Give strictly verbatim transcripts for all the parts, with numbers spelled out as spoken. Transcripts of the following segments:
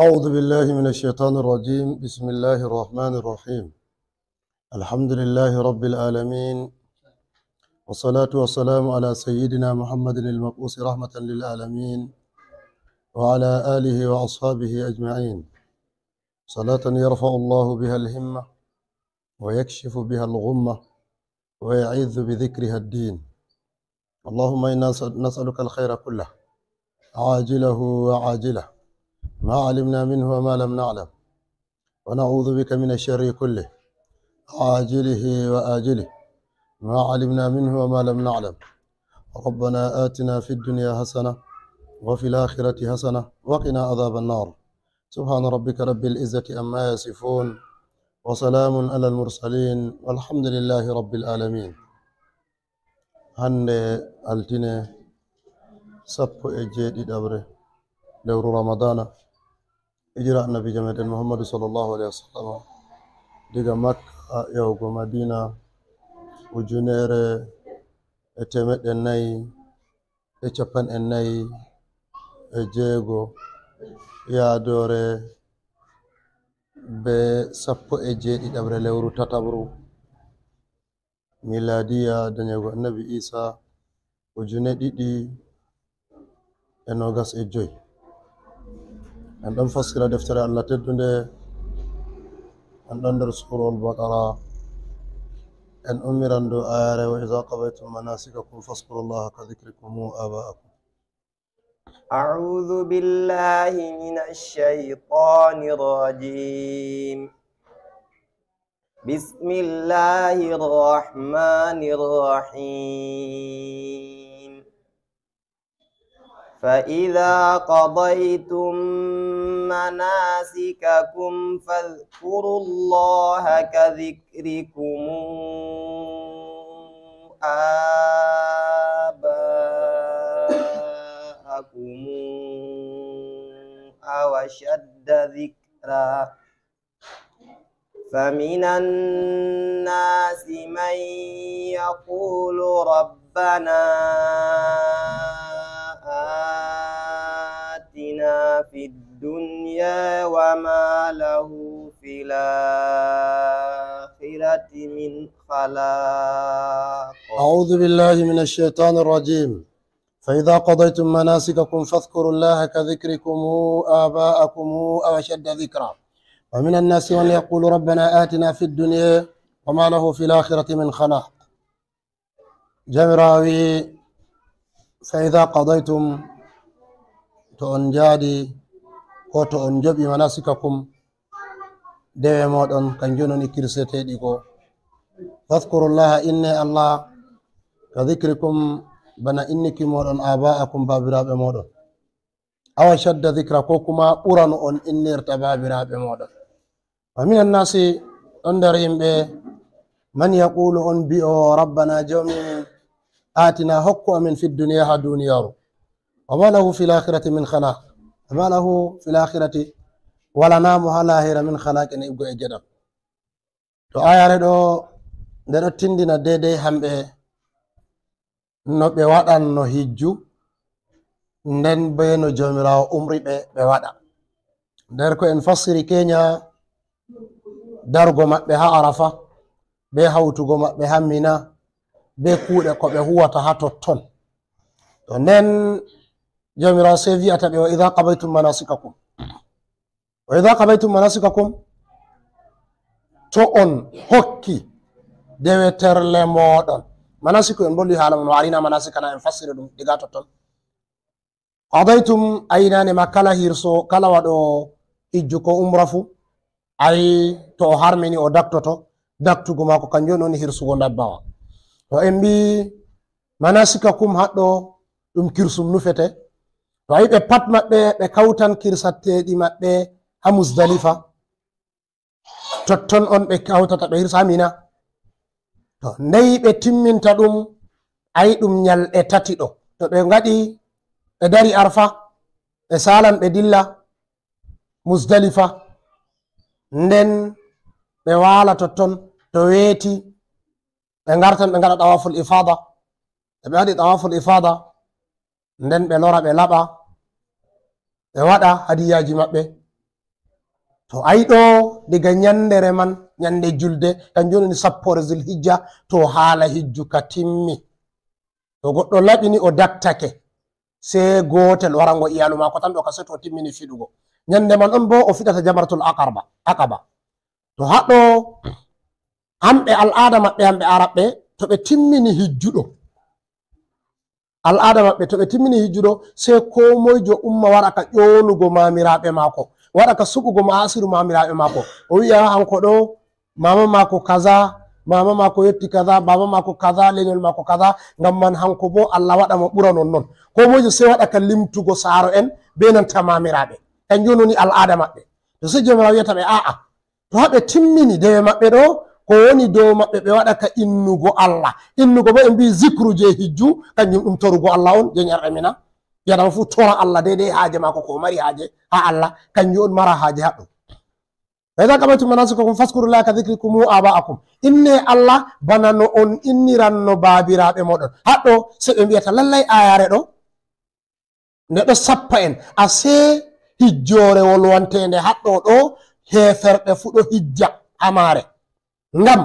أعوذ بالله من الشيطان الرجيم. بسم الله الرحمن الرحيم. الحمد لله رب العالمين. والصلاة والسلام على سيدنا محمد المبعوث رحمة للعالمين، وعلى آله وأصحابه أجمعين. صلاة يرفع الله بها الهمة، ويكشف بها الغمة، ويعز بذكرها الدين. اللهم إنا نسألك الخير كله، عاجله وعاجله، ما علمنا منه وما لم نعلم، ونعوذ بك من الشر كله، عاجله وآجله، ما علمنا منه وما لم نعلم. ربنا آتنا في الدنيا حسنة، وفي الآخرة حسنة، وقنا عذاب النار. سبحان ربك رب العزة عما يصفون، وسلام على المرسلين، والحمد لله رب العالمين. Hannde altine, sappo e jeeɗiɗaɓre lewru Ramadana, hijira Annabiijo meɗen Muhammadu sallallahu alaihi wasallam, diga Makka yahugo Madina, ujunere e teemeɗɗe nayi e capanɗe nayi e jeego, yaadoore be sappo e jeeɗiɗaɓre lewru tataɓru. Miladiya dañeego Annabi Isa ujune ɗiɗi e nogas e joy. En ɗon fassira deftere Allah teddunde, en ɗon nder Suurawol Baqara. En ummiran dow ayare: "Wa iza qadaytum manasikakum fazkurullaha ka dhikrikum aba'akum." أعوذ بالله من الشيطان الرجيم. بسم الله الرحمن الرحيم. فإذا قضيتم مناسككم فاذكروا الله كذكركم آباءكم أو أشد ذكرا، فمن الناس من يقول ربنا آتنا في الدنيا وما له في الآخرة من خلاق. أعوذ بالله من الشيطان الرجيم. فإذا قضيتم مناسككم فاذكروا الله كذكركم آباءكم أو أشد ذكرا. ومن الناس من يقول ربنا آتنا في الدنيا وما له في الآخرة من خلاق. Jawmiraawo wi'i, "Fa idha qadaytum," to on njaadi ko to on njoɓi, "manasikakum," dewe mooɗon, kanjum woni kirseteeɗi ko. "Fadhkurullaha," inne Allah, "ka dhikrikum," bana inniki mooɗon, "aba'akum," baabiraaɓe mooɗon. "Aw ashadda dhikra," ko kuma ɓura no on innirta baabiraaɓe mooɗon. "Wa minan nasi," ɗon nder yimɓe, "man yaqulu," on bi'o, "Rabbana," Jawmi, "atina," hokku amin, "fid dunya," ha duniyaaru. "Wa ma lahu fil akhirati min khalaq," "wa ma lahu fil akhirati," wala namo ha lahira, "min khalaq," ene iggo e geɗal. To ayare ɗo, nde ɗo tindina deydey hamɓe no ɓe waɗanno hijju, nden be no Jawmiraawo umri ɓe, ɓe waɗa. Nder ko en fassiri kenya, dargo maɓɓe ha Arafa, be hawtugo maɓɓe ha Mina, be kuuɗe ko ɓe huwata ha totton. To nden Jawmiraawo sey vi'ata ɓe, "Wa idha qadaytum manasikakum." "Wa idha qadaytum manasikakum," to on hokki deweterle mooɗon. Manasiku en bolwi haala mum, no arina manasikana, en fassiri ɗum diga totton. "Qadaytum," aynane ma kala hirso, kala waɗo hijju ko umra fu, ay to o harmini o daktoto, daktugo maako kanjum woni hirsugo ndabbawa. To en mbi manasikakum haɗɗo, ɗum kirsum nufete. To a yi ɓe pat maɓɓe, ɓe kawtan kirsateeɗi maɓɓe ha Musdalifa. Totton on ɓe kawtata, ɓe hirsa ha Mina. To ndey ɓe timminta ɗum, a yi ɗum nyalɗe tati ɗo. To ɓe ngaɗi, ɓe dari Arfa, ɓe salan ɓe dilla Musdalifa. Nden ɓe waala totton, to weeti, ɓe ngartan, ɓe ngaɗa tawaful ifada. To ɓe waɗi tawaful ifada, nden ɓe lora, ɓe laɓa, ɓe waɗa hadiyaaji maɓɓe. To ay ɗo, diga ñannde reman, ñannde julde, kanjum woni sappoore Zulhijja, to haala hijju ka timmi. To goɗɗo laɓini, o dattake, sey gootel warango iyaalu maako tan ɗo ka, sey to o timmini fiɗugo. Ñannde man on boo o fiɗata jamratul aqarba, aqaba. To haɗo, hamɓe al'aada maɓɓe, hamɓe Arabɓe, to ɓe timmini hijjuɗo, al'aada maɓɓe, to ɓe timmini hijjuɗo, sey koo moyjo umma waɗa ka ƴoonugo maamiraaɓe maako, waɗa ka suɓugo ma'asiru maamiraaɓe maako. O wi'a hanko ɗo, maama maako kaza, maama maako yotti kaza, baaba maako kaza, lenyol maako kaza, ngam man hanko boo Allah waɗa mo ɓura non non. Koo moyjo sey waɗa ka limtugo saaro'en bee nanta maamiraaɓe. Kanjum woni al'aada maɓɓe. To sey Jawmiraawo wi'ata ɓe, aa'a, to haa ɓe timmini dewe maɓɓe ɗo, ko woni dow maɓɓe, ɓe waɗa ka innugo Allah. Innugo boo en mbi'i zikru jey hijju, kanjum ɗum torugo Allah on, jey ñarɗe Mina. Ɓii Aadama fuu tora Allah deydey haaje maako, ko o mari haaje haa Allah, kanjum on mara haaje haɗɗo. Fa iza qabaytum manasikakum fazkurullaha ka zikrikum aba'akum. Inne Allah bana no on inniranno baabiraaɓe mooɗon. Haɗɗo, sey ɓe mbi'ata, lallay aayaare ɗo, nde ɗo sappa en, asee hijjoore wolwanteende haɗɗo ɗo, heeferɓe fuu ɗo hijja haa maare. Ngam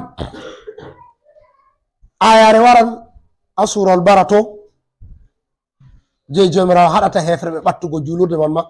aayaare waran haa suurawol Bara to, jey Jawmiraawo haɗata heeferɓe ɓattugo juulirde man ma.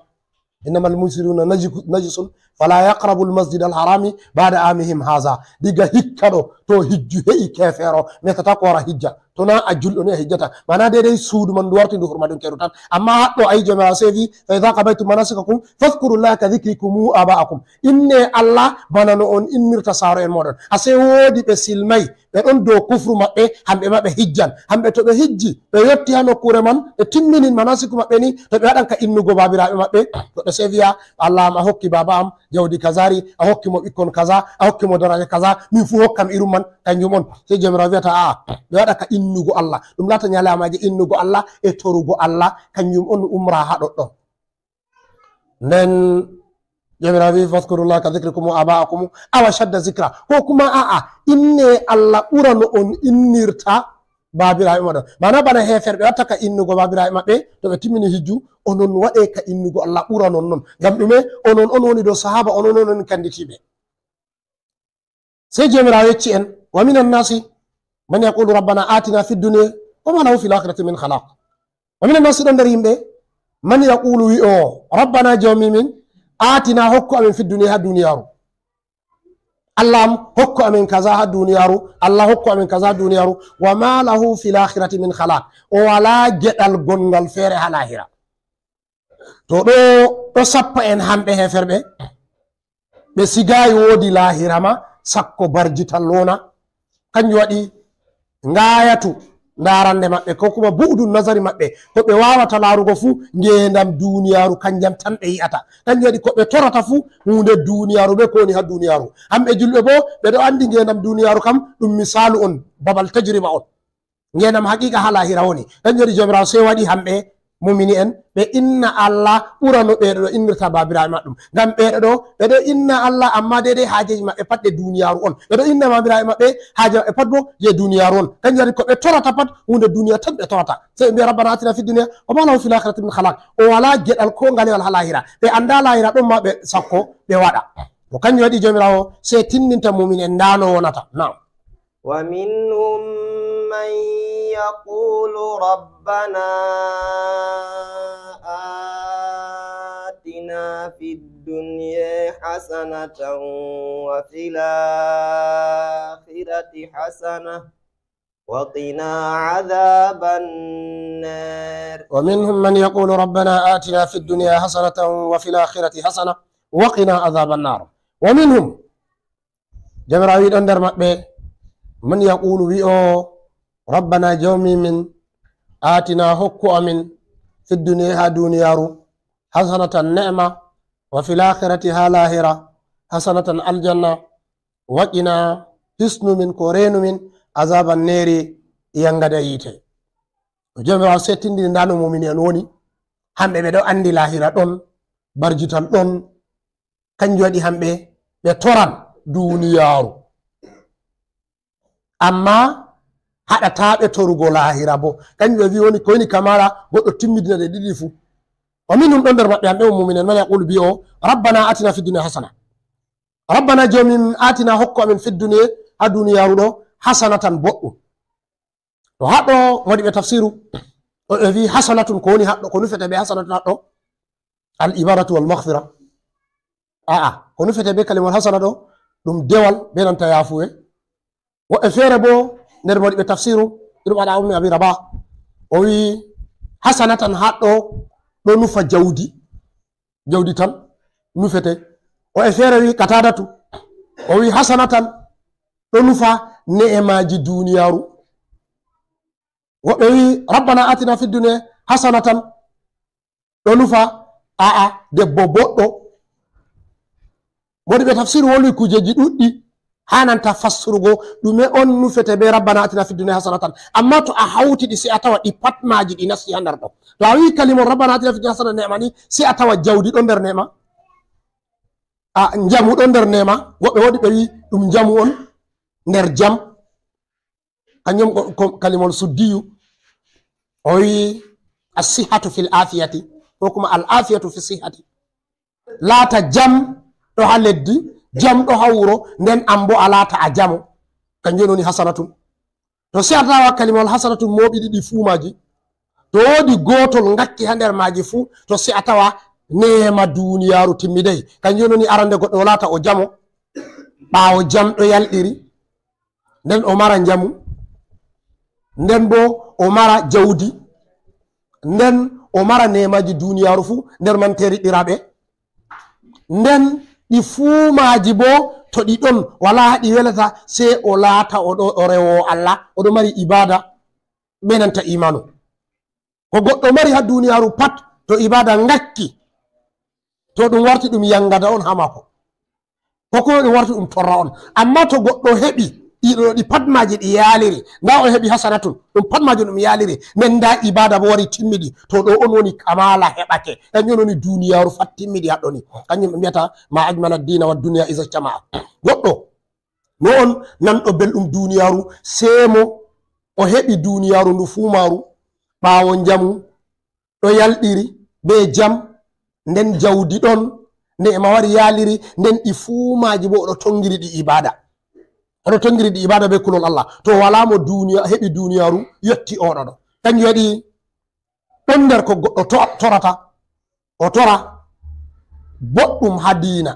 Innamal mushrikuna najiku-, najisun, fala yaqrabul masjidal harami ba'da amihim haza. Diga hikka ɗo, to hijju he'i keefeero, metata ko wara hijja. To naa a julɗo ni a hijjata. Maana deydey suudu man ndu warti ndu hurmaɗinkeeru tan. Ammaa haɗɗo ayi Jawmiraawo sey vi'i, fa iza qabaytum manasikakum fazkurullaha ka zikrikum aba'akum. Inne Allah bana no on innirta saaro'en mooɗon. Asee woodi ɓe silmay, ɓe ɗon dow kufru maɓɓe, hamɓe ma ɓe hijjan. Hamɓe to ɓe hijji, ɓe yotti haa nokkuure man, ɓe timmini manasiku maɓɓe ni, to ɓe waɗan ka innugo baabiraaɓe maɓɓe, goɗɗo sey vi'a, Allah am a hokki baaba am jawdi kazari, a hokki mo ɓikkon kaza, a hokki mo daraja kaza, min fuu hokkam irum man, kanjum on. Sey Jawmiraawo vi'ata, aa'a, ɓe waɗa ka innugo Allah. Ɗum laata ñalaamaaje innugo Allah e torugo Allah, kanjum on umra haa ɗoɗɗon. Nden Jawmiraawo vi'i, fazkurullaha ka zikrikum aba'akum aw ashadda zikra. Ko kuma aa'a, inne Allah ɓura no on innirta baabiraaɓe mooɗon. Maana bana heeferɓe watta ka innugo baabiraaɓe maɓɓe, to ɓe timmini hijju, onon waɗe ka innugo Allah ɓura non non. Ngam ɗume? Onon on woni dow sahaaba, onon on woni kanditiiɓe. Sey Jawmiraawo yecci en, wa minan nasi man yaqulu rabbana atina fid dunya wa ma lahu fil akhirati min khalaq. Wa minan nasi ɗon nder yimɓe, man yaqulu wi'oowo, rabbana jawmi min, atina hokku amin fid dunya haa duniyaaru. Allah am hokku amin kaza haa duniyaaru, Allah hokku amin kaza haa duniyaaru, wa ma lahu fil akhirati min khalaq. O walaa geɗal gonngal feere haa laahira. To ɗo, ɗo sappa en hamɓe heeferɓe, ɓe sigaayi woodi laahira ma, sakko barjital wona. Kanjum waɗi ngaayatu ndaarande maɓɓe, ko kuma bu'udu nazari maɓɓe, ko ɓe waawata laarugo fuu, ngeendam duniyaaru kanjam tan ɓe yi'ata. Kanjum waɗi ko ɓe torata fuu, huunde duniyaaru bee ko woni haa duniyaaru. Hamɓe julɓe boo, ɓe ɗo anndi ngeendam duniyaaru kam, ɗum misaalu on, babal tajriba on. Ngeendam haqiiqa haa laahira woni. Kanjum waɗi Jawmiraawo sey waɗi hamɓe mumini en, ɓe inna Allah ɓura no ɓeeɗo ɗo innirta baabiraaɓe maɓɓe ɗum. Ngam ɓeeɗo ɗo, ɓe ɗo inna Allah, ammaa deydey haajeeji maɓɓe pat ɗe duniyaaru on. Ɓe ɗo inna baabiraaɓe maɓɓe haaje maɓɓe pat boo je duniyaaru on. Kanjum waɗi ko ɓe torata pat, huunde duniya tan ɓe torata. Sey ɓe mbi'a, rabbana atina fid dunya wa ma lahu fil akhirati min khalaq. O walaa geɗal koo ngalewal haa laahira. Ɓe anndaa laahira ɗon ma ɓe sakko ɓe waɗa. To kanjum waɗi Jawmiraawo sey tinndinta mumini en ndaa no wonata. Naam. ومنهم من يقول ربنا آتنا في الدنيا حسنة وفي الآخرة حسنة وقنا عذاب النار. ومنهم من يقول ربنا آتنا في الدنيا حسنة وفي الآخرة حسنة وقنا عذاب النار. ومنهم Jawmiraawo wi'i ɗon nder maɓɓe, man yaqulu wi'o, rabbana jawmi min, atina hokku amin, fid dunya haa duniyaaru, hasanatan ne'ma, wa fil akhirati haa laahira, hasanatan aljanna, wa qina hisnu min ko reenu min, azaban neeri yangada yiite. Jawmiraawo settindini ndaa no mumini en woni, hamɓe ɓe ɗo anndi laahira ɗon, barjital ɗon, kanjum waɗi hamɓe ɓe toran duniyaaru. Ammaa haɗataa ɓe torugo laahira boo. Kanjum ɓe wi'i woni ko woni kamala goɗɗo timmidina ɗe ɗiɗi fuu. O minhum ɗon nder maɓɓe hamɓe on muminen man yaqulu bi'o rabbana atina fid dunya hasana. Rabbana, joomi min, atina, hokku amin, fid duniya, ha duniyaaru ɗo, hasanatan, boɗɗum. To haɗɗo, waɗi ɓe tafsiru, o, o wi hasanatun, ko woni haɗɗo, ko nufete be hasanatun haɗɗo? Al ibaratu wal maghfira. A'a, ko nufete be kalimol hasana ɗo, ɗum dewal be nanta yaafuwe. Woɓɓe feere bo, nder waɗi ɓe tafsiru, irum Ata ibn Abi Rabah, o wi hasanatan haɗɗo ɗo nufa jawdi, jawdi tan nufete. Woɓɓe feere wi, Qatadatu, o wi hasanatan ɗo nufa ne'emaji duniyaaru. Woɓɓe wi, Rabbana atina fid dunya hasanatan, ɗo nufa, a'a, debbo boɗɗo. Waɗi ɓe tafsiru wolwi kujeji ɗuɗɗi, hananta fassurugo ɗume on nufete be Rabbana atina fid dunya hasanatan. Amma to a hawti ɗi, sai a tawa ɗi pat maji ɗi nasti ha nder ɗo. To a wi kalimol Rabbana atina fid dunya hasanatan, ne'ema ni, sai a tawa jawdi ɗon nder ne'ema. A, njamu ɗon nder ne'ema. Woɓɓe waɗi ɓe wi ɗum njamu on nder jam. Kanjum ko, ko kalimol Suddiyu. O wi, "As-sihhatu fil afiyati," ko kuma, "Al afiyatu fi sihhati." Laata jam ɗo ha leddi, jam ɗo ha wuro, nden an bo a laata a jamo. Kanjum woni hasanatun. To sai a tawa kalimol hasanatun mooɓi ɗiɗi fuu maji. To woodi gootol ngakki ha nder maji fuu, to sai a tawa neema duniyaaru timmidai. Kanjum woni arande goɗɗo o laata o jamo. Ɓaawo jam ɗo yalɗiri, nden o mara njamu, nden bo o mara jawdi, nden o mara neemaji duniyaaru fuu, nder man teriɗɗiraaɓe. Nden ɗi fuu maaji bo, to ɗi ɗon, wala ɗi welata, sai o laata o ɗo, o rewo Allah, o ɗo mari ibada be nanta imanu. Ko goɗɗo mari ha duniyaaru pat, to ibada ngakki, to ɗum warti ɗum yangada on ha maako. Ko kuma ɗum warti ɗum torra on. Amma to goɗɗo heɓi ɗi ɗo, ɗi pat maaji ɗi yaaliri, nda o heɓi hasanatun, ɗum pat maajum ɗum yaaliri, nden nda ibada bo wari timmidi, to ɗo on woni kamala heɓake. Kanjum woni duniyaaru fat timmidi haɗɗo ni. Kanjum ɓe mbiyata, "Ma ajmala ad-dina wa dunya iza ijtama'a." Goɗɗo no on nanɗo belɗum duniyaaru, sai mo o heɓi duniyaaru ndu fuu maaru, ɓaawo njamu ɗo yalɗiri be jam, nden jawdi ɗon, neema wari yaaliri, nden ɗi fuu maaji bo o ɗo tongiri ɗi ibada. O ɗo tongiri ɗi ibada be kulol Allah. To wala mo duniya, heɓi duniyaaru yotti oɗo ɗo. Kanjum waɗi ɗon nder ko goɗɗo to-, torata. O tora boɗɗum ha diina,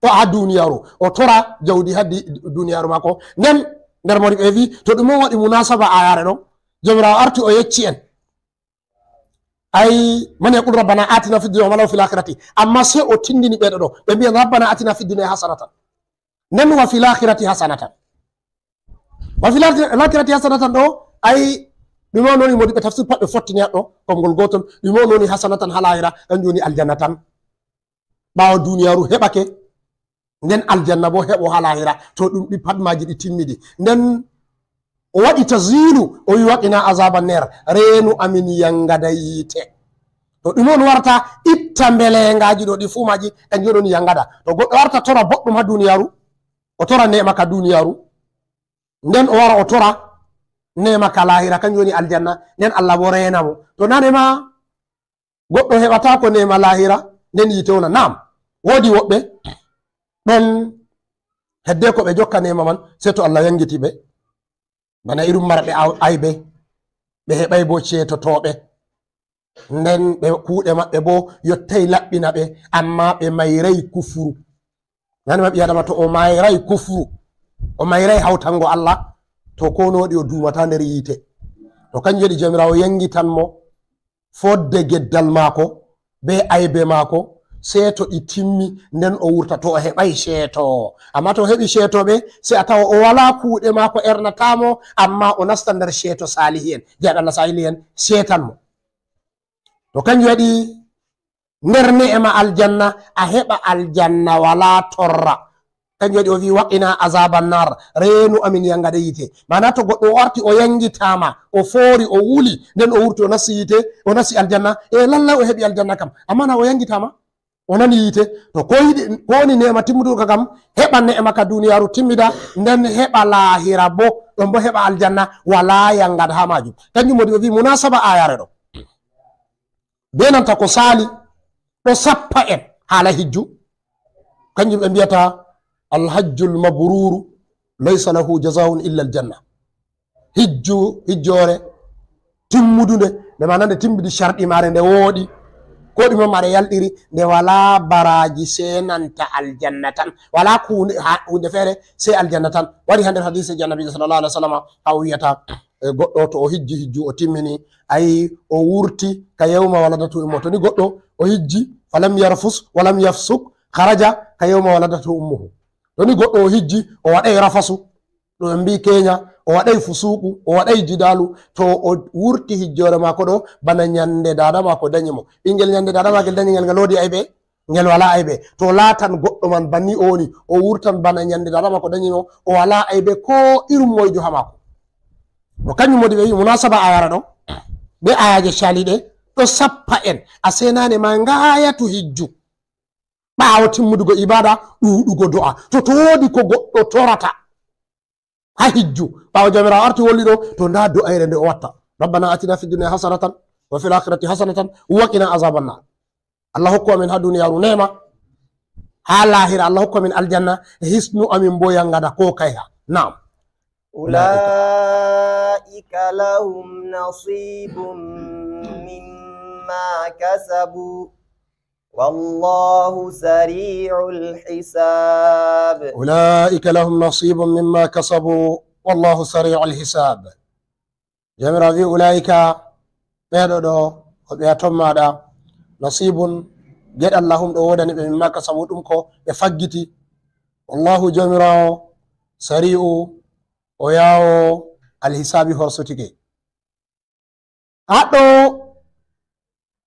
o ha duniyaaru. O tora jawdi ha di-, duniyaaru maako. Nden nder mawɗi ɓe vi, to ɗum on waɗi munasaba ayare ɗon, Jawmiraawo arti o yecci en. Ay, "Man yaqul rabbana atina fid dunya wa ma lahu fil akhirati." Amma sai o tindini ɓe ɗo, ɓe mbiyan, "Rabbana atina fid dunya hasanatan." Nden wa fil akhirati hasanatan. Wa fil akhirati hasanatan ɗo, ay, ɗume on woni, modi ɓe tafsir pat ɓe fottini haɗɗo, konngol gootol, ɗume on woni hasanatan ha lahira, kanjum woni aljanna tan. Ɓaawo duniyaaru heɓake, nden aljanna bo heɓo ha lahira, to ɗum ɗi pat maaji ɗi timmidi. Nden o waɗi tazilu, o wi, "Waqina azaba ner, reenu amin yangada yiite." To ɗum on warta itta mbelengaji ɗo ɗi fuu maaji, kanjum woni yangada. To goɗɗo warta tora boɗɗum ha duniyaaru, o tora neema ka duniyaaru, nden o wara o tora neema ka lahira, kanjum woni aljanna, nden Allah bo reena mo. To nane ma goɗɗo heɓataako neema lahira, nden yiite wona. Naam, woodi woɓɓe ɗon hedde ko ɓe jokka neema man, sai to Allah yangiti ɓe. Bana irin marɓe aw-, aybe, ɓe heɓai bo ceetotooɓe. Nden ɓe, kuuɗe maɓɓe bo yottai laɓɓina ɓe, amma ɓe mairai kufuru. Nane ma ɓii Adama to o mairai kufuru, o mairai hautango Allah, to ko no waɗi o duumata nder yiite. To kanjum waɗi Jawmiraawo yangitan mo fodde geddal maako be aybe maako, sai to ɗi timmi, nden o wurta, to o heɓai ceetoowo. Amma to o heɓi ceetooɓe, sai a tawa o wala kuuɗe maako ernata mo, amma o nasta nder ceeto saalihi'en, je Allah saalihi'en ceetan mo. To kanjum waɗi nder neema aljanna, a heɓa aljanna wala torra. Kanjum waɗi o vi, "Waqina azaban nar, reenu amin yangada yiite." Maana to goɗɗo o arti o yangitama, o foori, o wuli, nden o wurti o nasti yiite, o nasti aljanna, e lallai o heɓi aljanna kam. Amma na o yangitama, o nani yiite. To ko yiɗi, ko woni neema timmuduka kam, heɓa neema ka duniyaaru timmida, nden heɓa lahira bo, ɗon bo heɓa aljanna, wala yangada ha maajum. Kanjum waɗi o vi munasaba ayare ɗo. Be nanta ko saali, ɗo sappa en haala hijju. Kanjum ɓe mbiyata, "Alhajjul mabruru laysa lahu jazaun illa aljanna." Hijju, hijjoore timmudunde, nde maana nde timmidi sharɗi maare, nde wooɗi, ko ɗume maare yalɗiri, nde walaa baraaji sey nanta aljanna tan, walaa ko huunde, ha, huunde feere sey aljanna tan. Wari haa nder hadiiseeji Annabi sallallahu alaihi wasallam, haa o wiyata, e, goɗɗo to o hijji hijju o timmini, ayi, o wurti ka yawma waladatu ummuhu. To ni goɗɗo o hijji, "falam yarfus walam yafsuk, kharaja ka yawma waladatu ummuhu." To ni goɗɗo o hijji, o waɗay rafasu, ɗo en mbii keenya, o waɗay fusuuku, o waɗay jidaalu, to o wurti hijjoore maako ɗo, bana nyande daada maako danyi mo. Ɓingel nyande daada maagel danyi ngel, ngel woodi aybe? Ngel walaa aybe. To laatan goɗɗo man banni o woni, o wurtan bana nyande daada maako danyi mo, o walaa aybe ko irum moyjo haa maako. To kanjum woni ɓe wi munasaba ayara ɗo, be ayaaje caliɗe, ɗo sappa en, a seenaane ma ngaayatu hijju. Ɓaawo timmudugo ibaada, ɗuuɗugo do'a. To, to woodi ko goɗɗo torata haa hijju, ɓaawo Jawmiraawo arti wolwi ɗo, to ndaa do'ayre nde o watta. "Rabbana atina fid dunya hasanatan wa fil akhirati hasanatan wa qina azaban nar." Allah hokku amin haa duniyaaru neema, haa laahira Allah hokku amin aljanna, hisnu amin bo yangada ko kayha. Naam. أولئك لهم نصيب مما كسبوا والله سريع الحساب. أولئك لهم نصيب مما كسبوا والله سريع الحساب. Jawmiraawo wi, "Ulaa'ika, ɓeeɗo ɗo, ko ɓe a ton maaɗa, nasibun, geɗal lahum ɗo woodani ɓe, mimma kasabu, ɗum ko ɓe faggiti. Wallahu, Jawmiraawo, sari'u, o yaawo alhisaabi, horsotike." Haɗɗo,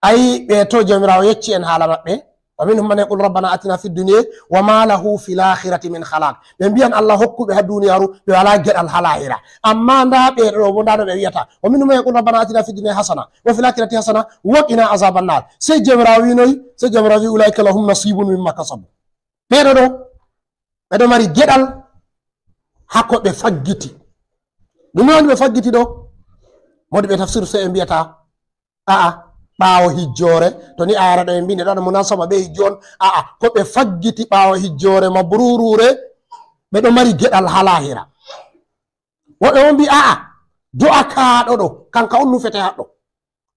ayi, ɓe to Jawmiraawo yecci en haala maɓɓe. "Wa minhum man yaqulu rabbana atina fid dunya wa ma lahu fil akhirati min khalaq." Ɓe mbiyan Allah hokku ɓe ha duniyaaru, ɓe wala geɗal ha lahira. Amma nda ɓe ɗo bo, nda no ɓe wiyata. "Wa minhum man yaqulu rabbana atina fid dunya hasana wa fil akhirati hasana wa qina azaban nar." Sey Jawmiraawo wi noy? Sey Jawmiraawo wi, "Ulaika lahum nasibun mimma kasabu." Ɓeɗo ɗo, ɓeɗo mari geɗal ha ko ɓe faggiti. Ɗum woni ɓe faggiti ɗo. Modi ɓe tafsir sey ɓe mbiyata, a'a, ɓaawo hijjoore, to ni ayara ɗo en mbi nde ɗo munasaba be hijju on, a'a, ko ɓe faggiti ɓaawo hijjoore mabrurure, ɓeɗo mari geɗal ha lahira. Woɓɓe on mbi, a'a, do'a kaaɗo ɗo, kanka on nufete haɗɗo.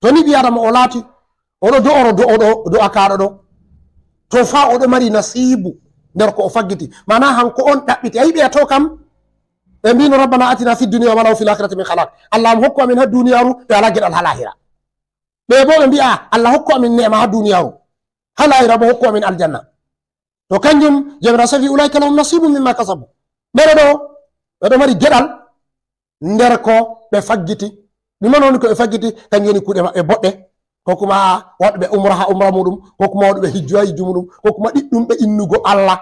To ni ɓi Adama o laati, oɗo do'oro do'o ɗo, do'a kaaɗo ɗo. To fa oɗo mari nasibu nder ko o faggiti. Mana hanko on ɗaɓɓiti. Ayi ɓe to kam, ɓe mbino, "Rabbana atina fid dunya wa ma lahu fil akhirati min khalaq." Allah am hokku amin ha duniyaaru, ɓe ala geɗal ha lahira. Ɓe bo ɓe mbi'a, "Allah hokku amin neema ha duniyaaru. Ha lahira bo hokku amin aljanna." To kanjum, Jawmiraawo sey wi, "Ulaika lahum nasibun mimma kasabu." Ɓeɗo ɗo, ɓeɗo mari geɗal nder ko ɓe faggiti. Ɗum non woni ko ɓe faggiti, kanjum woni kuuɗe maɓɓe boɗɗe. Ko kuma waɗuɓe umra ha umra muɗum, ko kuma waɗuɓe hijju ha hijju muɗum, ko kuma ɗiɗɗum ɓe innugo Allah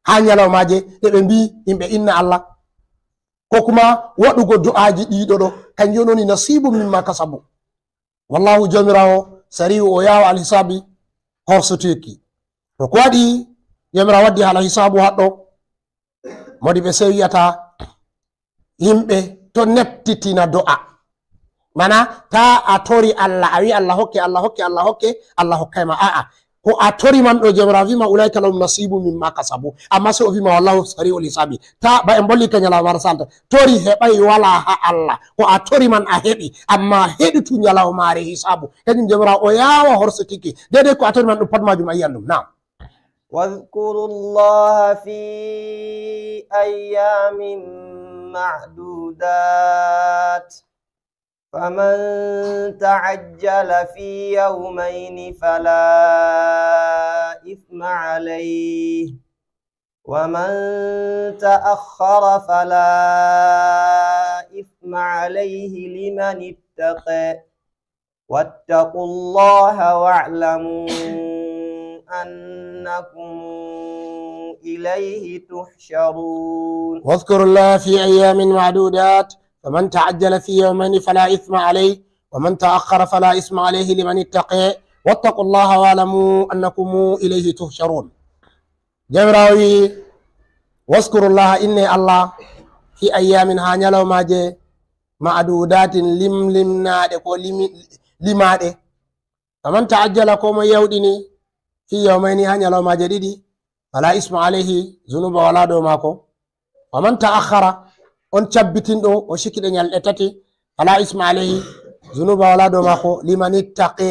ha nyalawmaaje, ɗe ɓe mbi yimɓe inna Allah. Ko kuma waɗugo du'aaji ɗiɗo ɗo, kanjum woni nasibun mimma kasabu. Wallahu, Jawmiraawo, sari'u, o yaawa alhisaabi, horsotirki. To ko waɗi Jawmiraawo waddi haala hisaabu haɗɗo, modi ɓe sey wi'ata yimɓe to nettitina do'a. Mana ta a tori Allah, a wi Allah hokke, Allah hokke, Allah hokke, Allah hokkay ma. A'a, ko a tori man ɗo, Jawmiraawo wi ma, "Ulaika lahum nasibu mimma kasabu." Amma sey o wi ma, "Wallahu sari'ul hisabi." Ta ba en bolli ka nyalawma salta. Tori heɓay wala ha Allah. Ko a tori man a heɓi. Amma heɗitu nyalawmaare hisabu. Kanjum Jawmiraawo o yaawa horsotiki. Deydey ko a tori man ɗum pat majum a yi'an ɗum. Naam. واذكروا الله في أيام معدودات. فمن تعجل في يومين فلا إثم عليه، ومن تأخر فلا إثم عليه لمن اتقى. واتقوا الله واعلموا أنكم إليه تحشرون. واذكروا الله في أيام معدودات، فمن تعجل في يومين فلا إثم عليه، ومن تأخر فلا إثم عليه لمن اتقى، واتقوا الله واعلموا أنكم إليه تحشرون. Jawmiraawo wi, "Waskurullaha, inne Allah, fi ayyamin, ha nyalawmaaje, ma'adudatin, limlimnaaɗe ko limi-, limaaɗe. Faman ta'ajjala, ko mo yawɗini, fi yawmayni, ha nyalawmaaje ɗiɗi, fala isma alayhi, zunuba wala dow maako. Wa man ta'akhkhara, on cabbitinɗo, o sikiɗe nyalɗe tati, fala isma alayhi, zunuba wala dow maako, liman ittaqe,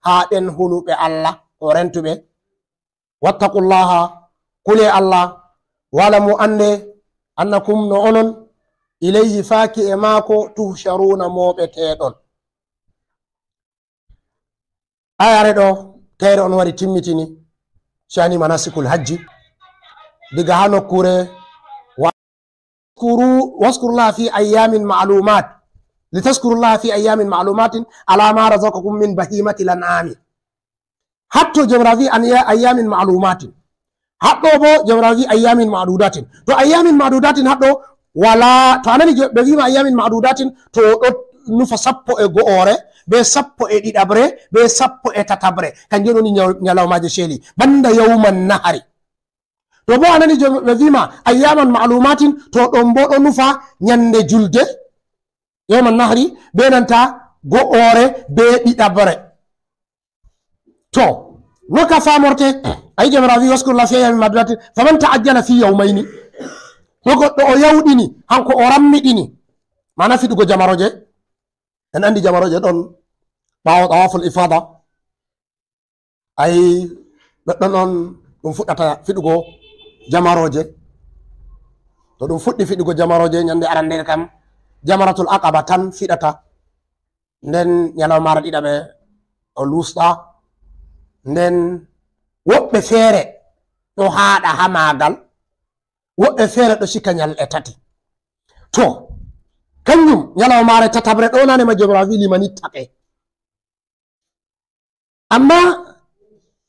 haa ɓen huluɓe Allah, o rentuɓe. Wattaqullaha, kule Allah, wa'lamu, annde, annakum, no onon, ilayhi, faaki e maako, tuhsharuna, mooɓeteɗon. Ayare ɗo, kayre on wari timmitini, shani manasikul hajji, diga haa nokkuure wa-, waskuru-, waskurullaha fi ayyamin ma'lumat, litaskurullaha fi ayyamin ma'lumatin ala ma razaqakum min bahimatil an'ami. Hatto Jomirawo wi an ya-, ayyamin ma'lumatin. Haɗɗo bo Jomirawo wi ayyamin ma'dudatin. To ayyamin ma'dudatin haɗɗo wala, to anani jo-, ɓe wima ayyamin ma'dudatin, to o ɗo nufa sappo e go'ore, be sappo e ɗiɗaɓre, be sappo e tataɓre. Kanjum woni nyaw-, nyalawmaje sheli. Banda yawman nahari. To bo anani jo-, ɓe wima ayyaman ma'lumatin, to ɗon bo ɗo nufa nyande julde, yawman nahri, be nanta go'ore, be ɗiɗaɓre. To, no ka famorte, ayi Jomirawo wi, "Waskurullaha fi ayyamin ma'dudatin, faman ta'ajjala fi yawmayni." To goɗɗo o yawɗini, hanko o rammiɗini, mana fiɗugo jamaroje. En andi jamaroje ɗon ɓawo tawaful ifada. Ayi, ɗoɗɗon on ɗum fuɗɗata fiɗugo jamaroje. To ɗum fuɗɗi fiɗugo jamaroje, nyande arande kam, jamaratul aqaba tan fiɗata. Nden nyalawmaare ɗiɗaɓre o lusɗa. Nden woɓɓe feere ɗo haaɗa haa maagal, woɓɓe feere ɗo sika nyalɗe tati. To, kanjum nyalawmaare tataɓre ɗo nane ma Jomirawo wi liman ittaqe. Amma,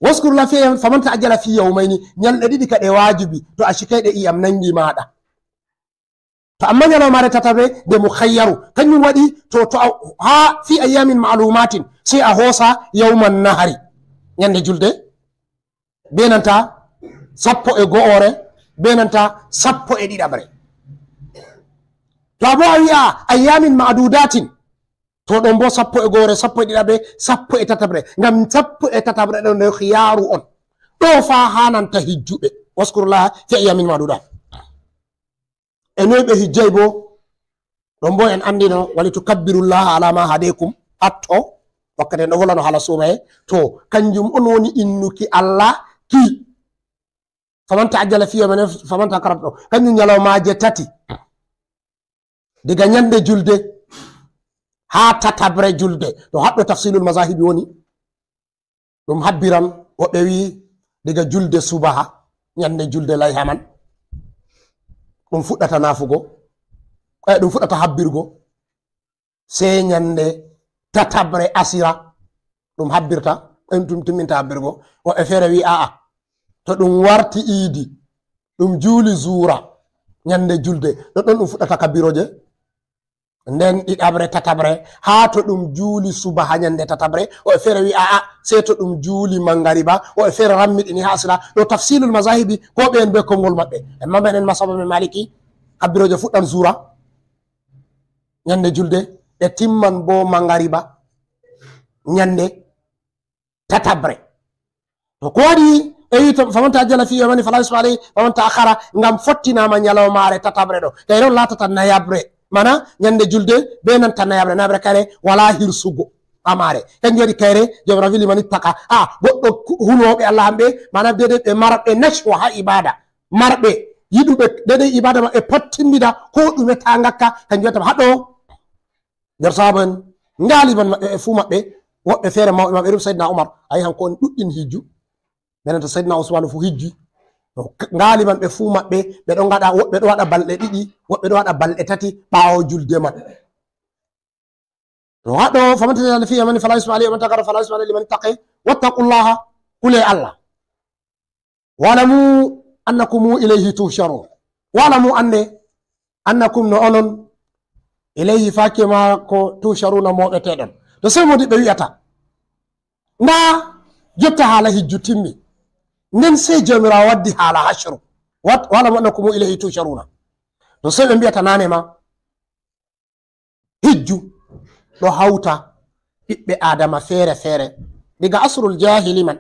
"Waskurullaha fi ayyamin, faman ta'ajjala fi yawmayni", nyalɗe ɗiɗi ka ɗe wajibi, to a sikay ɗe iyam nangi maɗa. To amma nyalawmaare tataɓre nde mukhayyaru, kanjum waɗi to, to a, haa fi ayyamin ma'lumatin, sai a hosa yawman nahari, nyande julde, be nanta sappo e go'ore, be nanta sappo e ɗiɗaɓre. To a bo a wi'a ayyamin ma'dudatin, to ɗon bo sappo e go'ore, sappo e ɗiɗaɓre, sappo e tataɓre. Ngam sappo e tataɓre ɗon nde khiyaru on. Ɗo fa hananta hijjuɓe. Waskurullaha fi ayyamin ma'dudat. E noy ɓe hijjay bo? Ɗon bo en andino, "Walitukabbirullaha ala ma hadaykum." Hatto, wakkati en ɗo volano hala suumaye. To, kanjum on woni innuki Allah ki. Faman ta'ajjala fi yawmin, faman ta'akhkhara ɗo. Kanjum nyalawmaje tati. Diga nyande julde haa tataɓre julde. To haɗɗo tafsilul mazahibi woni. Ɗum habbiran, woɓɓe wi diga julde subaha, nyande julde layha man. Ɗum fuɗɗata nafugo. Eh, ɗum fuɗɗata habbirgo. Sey nyande tataɓre asira ɗum habbirta, ɗum tum-, timminta habbirgo. Woɓɓe feere wi a'a, to ɗum warti iidi, ɗum juuli zuura nyande julde, ɗoɗɗon ɗum fuɗɗata kabbiroje. Nden ɗiɗaɓre, tataɓre, haa to ɗum juuli subaha nyande tataɓre. Woɓɓe feere wi a'a, sey to ɗum juuli mangariba. Woɓɓe feere rammiɗini haa asira. Ɗo tafsilul mazahibi, ko ɓe en be konngol maɓɓe. Amma menen masaba men maliki, kabbiroje fuɗɗan zuura nyande julde, ɗe timman bo mangariba nyande tataɓre. To ko waɗi e wi to, "Faman ta'ajjala fi yawmayni fala isma alayhi, faman ta'akhkhara", ngam fottinaama nyalawmaare tataɓre ɗo. Kayre on laatata nayaɓre. Mana nyande julde be nanta nayaɓre, nayaɓre kayre wala hirsugo amaare. Kanjum waɗi kayre Jawmiraawo wi liman ittaqa. A, goɗɗo ku-, hulooɓe Allah hamɓe, mana deede ɓe marɓe nashwa haa ibaada. Marɓe yiɗuɓe deede ibaada maɓɓe pottimbida ko ɗume taa ngakka, kanjum waɗata haɗo. Nder sahaaba en, ngaaliban maɓɓe, ɓe fuu maɓɓe, woɓɓe feere mawɓe maɓɓe, irin Seydina Umar, ayi hanko on ɗuɗɗin hijju. Ɓe nanta Seydina Usmaanu fu hijji. To, k-, ngaaliban ɓe fuu maɓɓe, ɓe ɗo ngaɗa, woɓɓe ɗo waɗa balɗe ɗiɗi, woɓɓe ɗo waɗa balɗe tati ɓaawo julde man. To haɗo, "Faman ta'ajjala fi yawmayni fala isma alayhi, wa man ta'akhkhara fala isma alayhi liman ittaqa, wattaqullaha", kule Allah. "Wa'lamu annakum ilayhi tuhsharun." "Wa'lamu", annde, "annakum", no onon, "ilayhi", faaki maako, "tuhsharuna", mooɓeteɗon. To sey modiɓɓe wi'ata, nda jotta haala hijju timmi. Nden sey Jawmiraawo waddi haala hashru. Wat-, "Wa'lamu annakum ilayhi tuhsharuna." To sey ɓe mbi'ata nane ma, hijju ɗo hawta ɓiɓɓe Aadama feere-feere, diga asrul jaahili man.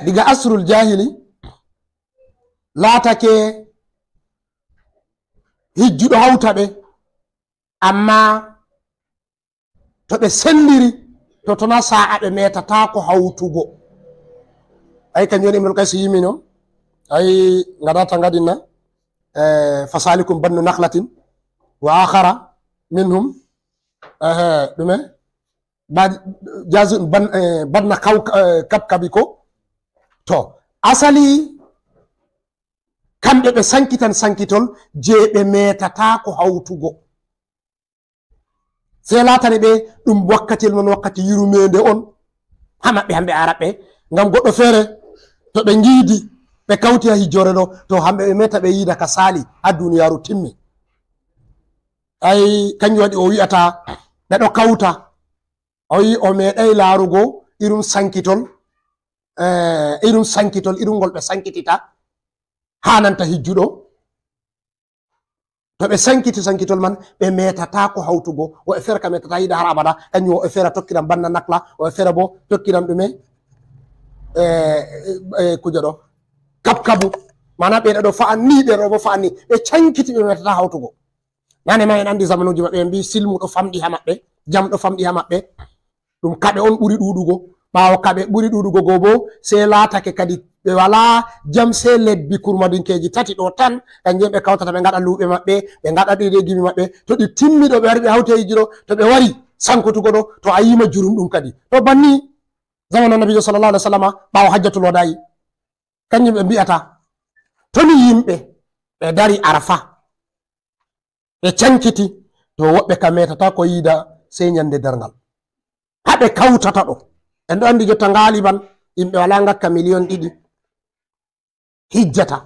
Diga asrul jahili, laatake hijjuɗo hawta ɓe, amma to ɓe senndiri, to tona sa'a ɓe metataako hawtugo. Ay, kanjum woni Imrul Kaysi yimino. Ay, ngadata ngadinna. Eh, fasalikum bannu nakhlatin wa akhara minhum. Eh, ɗume? Ban-, jazu-, ban-, eh, banna kaw-, eh, kabkabi ko. To, asali, kamɓe ɓe sankitan sankitol je ɓe metataako hawtugo. Sey laatani ɓe ɗum wakkatiyel mon, wakkati yurmeende on. Ha maɓɓe hamɓe Araɓɓe, ngam goɗɗo feere, to ɓe ngiidi, ɓe kawti ha hijjoore ɗo, to hamɓe ɓe meta ɓe yiida ka saali ha duniyaaru timmi. Ay, kanjum waɗi o wi'ata ɓe ɗo kawta. O wi o meeɗay laarugo irum sankitol, eh, irum sankitol, irum ngol ɓe sankitita, hananta hijjuɗo. To ɓe sankiti sankitol man, ɓe metataako hawtugo. Woɓɓe feere ka metata yiida har abada, kanjum woɓɓe feere tokkiran banna nakla, woɓɓe feere bo tokkiran ɗume? Eh, eh, kuje ɗo. Kabkabu. Mana ɓe ɗo fa'an ni, ɓe ɗo bo fa'an ni. Ɓe cankiti, ɓe metata hawtugo. Nane ma en andi zamanuji maɓɓe, en mbi silmu ɗo famɗi ha maɓɓe, jam ɗo famɗi ha maɓɓe. Ɗum kaɓe on ɓuri ɗuuɗugo. Ɓaawo kaɓe ɓuri ɗuuɗugo go bo, sey laatake kadi ɓe walaa jam, sey lebbi kurmadinkeeji tati ɗo tan, kanjum ɓe kawtata, ɓe ngaɗa luuɓe maɓɓe, ɓe ngaɗa ɗi regimi maɓɓe. To ɗi timmi ɗo, ɓe wari ɓe hawti e hijiro, to ɓe wari sankotugo ɗo, to a yima jurum ɗum kadi. To banni, zamanu Annabiijo sallallahu alaihi wasallama, ɓaawo hajjatul wada'i, kanjum ɓe mbi'ata, to ni yimɓe ɓe dari Arafa, ɓe cankiti, to woɓɓe ka metata ko yiida sey nyande darngal. Ha ɓe kawtata ɗo. En ɗo andi jotta ngaaliban, yimɓe walaa ngakka miliyon ɗiɗi hijjata.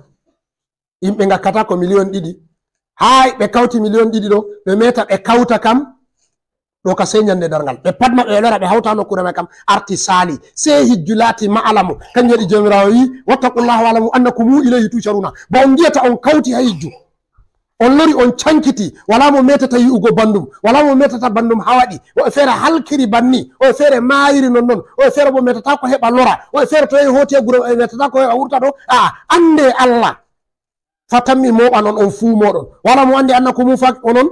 Yimɓe ngakkata ko miliyon ɗiɗi. Haa ɓe kawti miliyon ɗiɗi ɗo, ɓe meta ɓe kawta kam, ɗo ka sey nyande darngal. Ɓe pat maɓɓe ɓe lora, ɓe hawta nokkuure may kam, arti saali. Sey hijju laati ma'alamu. Kanjum waɗi Jawmiraawo wi, "Wattaqullaha wa'lamu annakum ilayhi tusharuna." Ba on ngi'ata on kawti ha hijju. On lori, on cankiti, walaa mo metata yi'ugo bandum, walaa mo metata bandum hawaɗi. Woɓɓe feere halkiri banni, woɓɓe feere maayiri nonnon, woɓɓe feere bo metata ko heɓa lora, woɓɓe feere to yehi hooti e gure, e metata ko heɓa wurta ɗo. A, ande Allah. Fatammi mooɓan on, on fuu mooɗon. Walaa mo andi annakum fa-, onon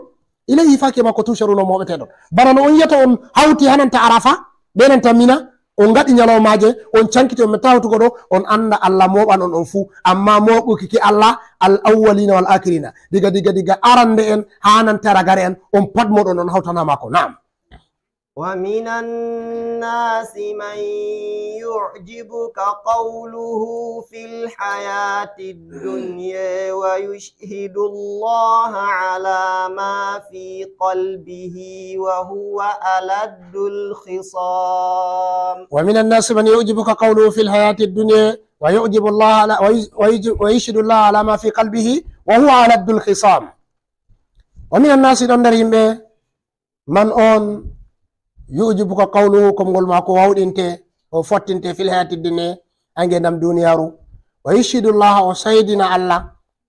ilayhi, faake maako tusharuna, mooɓeteɗon. Bana no on yi'ata on hawti hananta Arafa, be nanta Mina, on ngaɗi nyalawmaaje, on cankiti, on metta hawtugo ɗo, on anda Allah mooɓan on, on fuu. Amma mooɓuki ki Allah, al awwalina wal akhirina. Diga, diga, diga arande en, hananta ragare en, on pat mooɗon on hawtana maako. Na'am. ومن الناس من يعجبك قوله في الحياة الدنيا ويشهد الله على ما في قلبه وهو ألد الخصام. ومن الناس من يعجبك قوله في الحياة الدنيا ويعجب الله على، ويج-، ويج-، ويشهد الله على ما في قلبه وهو ألد الخصام. ومن الناس، ɗon nder yimɓe, man on yu'jibuka qawluhu, konngol maako wawɗinte, o fottinte, fil hayati dunya, ha ngeendam duniyaaru. Wa yushhidu Allah, o seedina Allah,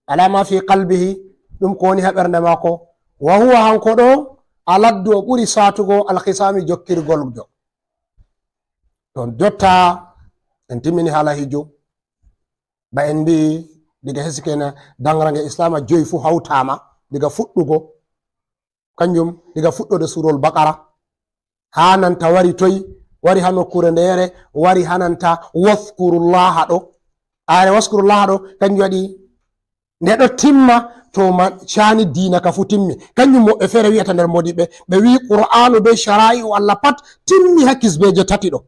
ala ma fi qalbihi, ɗum ko woni ha ɓernde maako. Wa huwa, hanko ɗo, aladdu, o ɓuri saatugo, alkhisami, jokkirgol jo. To jotta en timmini haala hijju, ba en mbi'i diga hesikeena dangarange Islaama joyi fu hawtaama diga fuɗɗugo. Kanjum diga fuɗɗoode Suurol Baqara, haa nanta wari toy, wari haa nokkuure ndeere, wari haa nanta waskurullaha ɗo. Aare waskurullaha ɗo, kanjum waɗi nde ɗo timma, to ma caani diina ka fu timmi. Kanjum woɓɓe feere wi'ata nder moodiɓɓe, ɓe wi'i Qur'aanu be shara'i'u Allah pat timmi haa kisbeeje tati ɗo.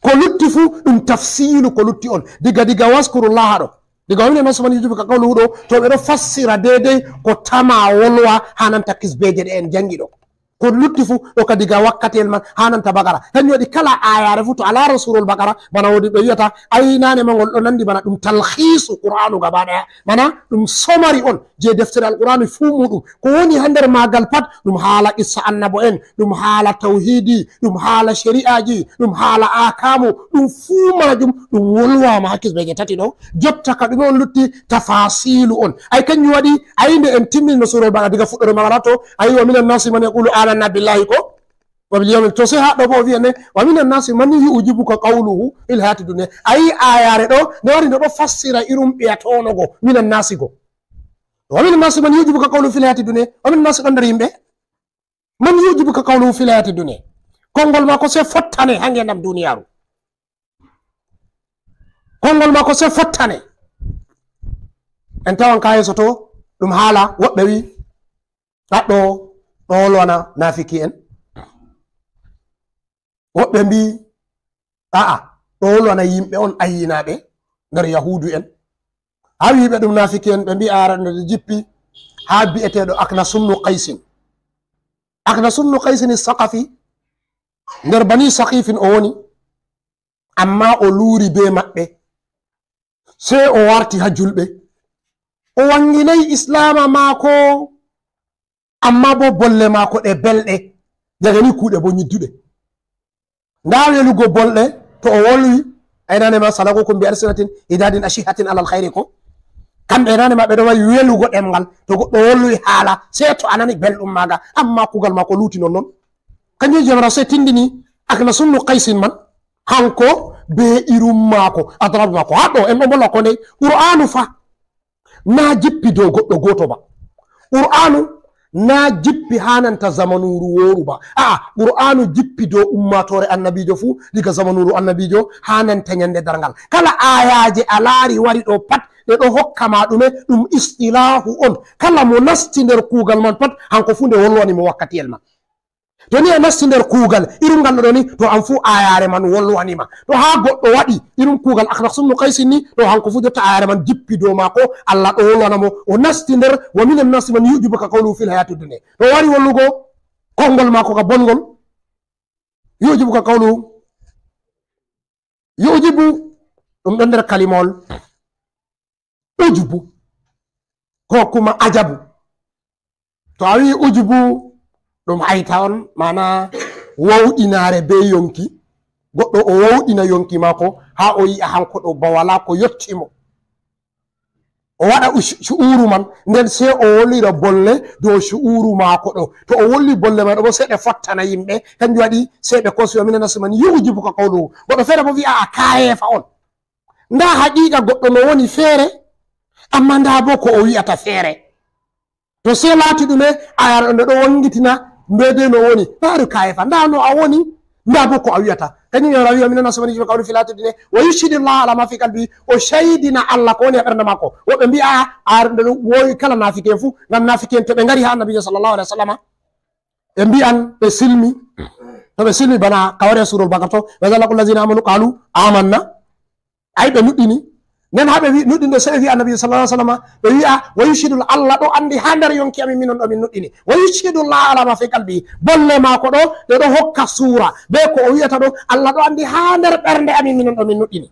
Ko lutti fu ɗum tafsiilu ko lutti on. Diga, diga waskurullaha ɗo. Diga wa minan naasi man yu'jibuka qawluhu ɗo, to ɓe ɗo fassira deydey ko tama wolwa haa nanta kisbeeje ɗe en jangi ɗo. Ko lutti fu ɗo ka diga wakkatiyel man haa nanta Baqara. Kanjum waɗi kala aayaare fu to a laara Suurol Baqara, bana woodi ɓe wi'ata, ay naane ma ngol ɗo nandi bana ɗum talhiisu Qur'aanu gaba ɗaya. Mana ɗum somari on je deftere Alqur'aani fuu muuɗum. Ko woni haa nder maagal pat, ɗum haala qissa annabo en, ɗum haala tawhiidi, ɗum haala shari'aaji, ɗum haala ahkaamu, ɗum fuu maajum, ɗum wolwaama haa kisbeeje tati ɗo. Jotta ka ɗume on lutti? Tafaasiilu on. Ay kanjum waɗi, ay nde en timmini no Suurol Baqara diga fuɗɗoode Baqara to, ay wa minan naasi man yaqulu amanna billahi ko? Wa bil yawmil, to sey haa ɗo bo o wi'a ne, "Wa minan nasi man yu'jibuka qawluhu fil hayati dunya." A yi ayare ɗo, nde wari nde ɗo fassira irum ɓeya tono go, minan nasi go. "Wa minan nasi man yu'jibuka qawluhu fil hayati dunya." Wa minan nasi ɗon nder yimɓe. "Man yu'jibuka qawluhu fil hayati dunya." Konngol maako sey fottane haa ngeendam duniyaaru. Konngol maako sey fottane. En tawan ka yeeso to, ɗum haala woɓɓe wi, "Aɗɗo, ɗo wolwana naafiki en." Woɓɓe mbi, "A'a, ɗo wolwana yimɓe on ayyinaaɓe nder Yahuudu en." Haa wiiɓe ɗum naafiki en, ɓe mbi, "Aranɗe ɗo jippi haa bi'eteeɗo Aknas ibnu Qaysin." Aknas ibnu Qaysin Saqafi, nder Bani Saqifin o woni, amma o luuri be maɓɓe. Sey o warti haa julɓe. O wanginay islaama maako, amma bo bolle maako ɗe belɗe. Daga ni kuuɗe bo nyidduɗe. Ndaa welugo bolɗe, to o wolwi, aynane ma salakukum bi alsinatin idadin ashihatin alal khayri ko. Kamɓe aynane ma ɓe ɗo mari welugo ɗemngal. To goɗɗo wolwi haala, sey to a nani belɗum maaga. Amma kuugal maako luuti non non. Kanjum Jawmiraawo sey tindini Aknas ibnu Qaysin man, hanko be irum maako, adrab maako. Haa ɗo, en ɗon bolla ko ndey. Qur'aanu fa, na jippi dow goɗɗo gooto ba. Qur'aanu na jippi haa nanta zamanuuru wooru ba. A'a, Qur'aanu jippi dow ummaatoore annabiijo fuu, diga zamanuuru annabiijo haa nanta nyande darngal. Kala ayaaje a laari wari ɗo pat, ɗe ɗo hokka ma ɗume? Ɗum istilaahu on. Kala mo nasti nder kuugal man pat, hanko fuu nde wolwani mo wakkatiyel man. To ni a nasti nder kuugal irum ngal ɗo ni, to an fuu ayaare man wolwani ma. To haa goɗɗo waɗi irum kuugal Aknas ibnu Qaysin ni, to hanko fuu jotta ayaare man jippi dow maako, Allah ɗo wolwana mo, o nasti nder, "Wa minan nasi man yu'jibuka qawluhu fil hayati dunya." To wari wollugo konngol maako ka bongol, "yu'jibuka qawluhu." Yu'jibu, ɗum ɗon nder kalimawol ujubu, ko kuma ajabu. To a wi'i ujubu, ɗum hayta on, maana wawɗinaare be yonki. Goɗɗo o wawɗina yonki maako, haa o yi'a hanko ɗo ba walaa ko yotti mo. O waɗa u-, shu'uru man, nden sey o wolira bolle dow shu'uru maako ɗo. To o wolli bolle man ɗo bo, sey ɗe fottana yimɓe. Kanjum waɗi sey ɓe kosi, "Wa minan nasi man yu'jibuka qawluhu." Goɗɗo feere bo wi'a a kayeefa on. Ndaa haqiiqa goɗɗo no woni feere, amma ndaa bo ko o wi'ata feere. To sey laati ɗume, ayare nde ɗo wangitina, nde de no woni. Ndaa ɗo kayeefa, ndaa no a woni, ndaa bo ko a wi'ata. Kanjum Jawmiraawo wi'i, "Wa minan nasi man yu'jibuka qawluhu fil hayati dunya, wa yushhidu Allaha ala ma fi qalbi." O shaydina Allah ko woni e ɓernde maako. Woɓɓe mbi'a, ayare nde ɗo wowi kala naafiki'en fuu, ngam naafiki'en to ɓe ngari haa Annabiijo sallallahu alaihi wasallama, ɓe mbi'an ɓe silmi. To ɓe silmi bana ka wari e Suuratul Baqara to, "Wa idha laqul ladhina amanu qalu amanna." Ay, ɓe nuɗɗini. Nden haa ɓe wi-, nuɗɗinde, sey ɓe wi'a Annabi sallallahu alaihi wasallam, ɓe wi'a, "Wa yushhidul, Allah ɗo andi haa nder yonki amin, minon ɗo min nuɗɗini. Wa yushhidu Allah ala ma fi qalbi." Bolle maako ɗo, ɗe ɗo hokka suura. Be ko o wi'ata ɗo, Allah ɗo andi haa nder ɓernde amin, minon ɗo min nuɗɗini.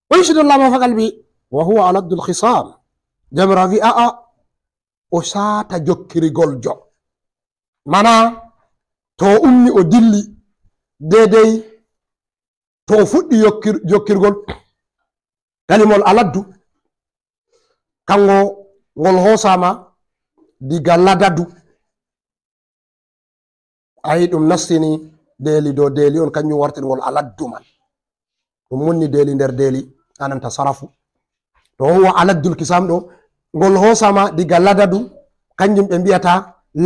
"Wa yushhidu Allah ma fi qalbi, wa huwa aladdul khisam." Jawmiraawo wi'a, a'a, o saata jokkirgoljo. Mana, to o ummi o dilli, deydey to o fuɗɗi yokkir-, jokkirgol, kalimol aladdu, kango ngol hoosaama diga ladadu. Ayi, ɗum nastini deeli dow deeli on, kanjum wartirgol aladdu man. Ɗum monni deeli nder deeli, ananta sarafu. To huwa aladdul kisam ɗo, ngol hoosaama diga ladadu, kanjum ɓe mbi'ata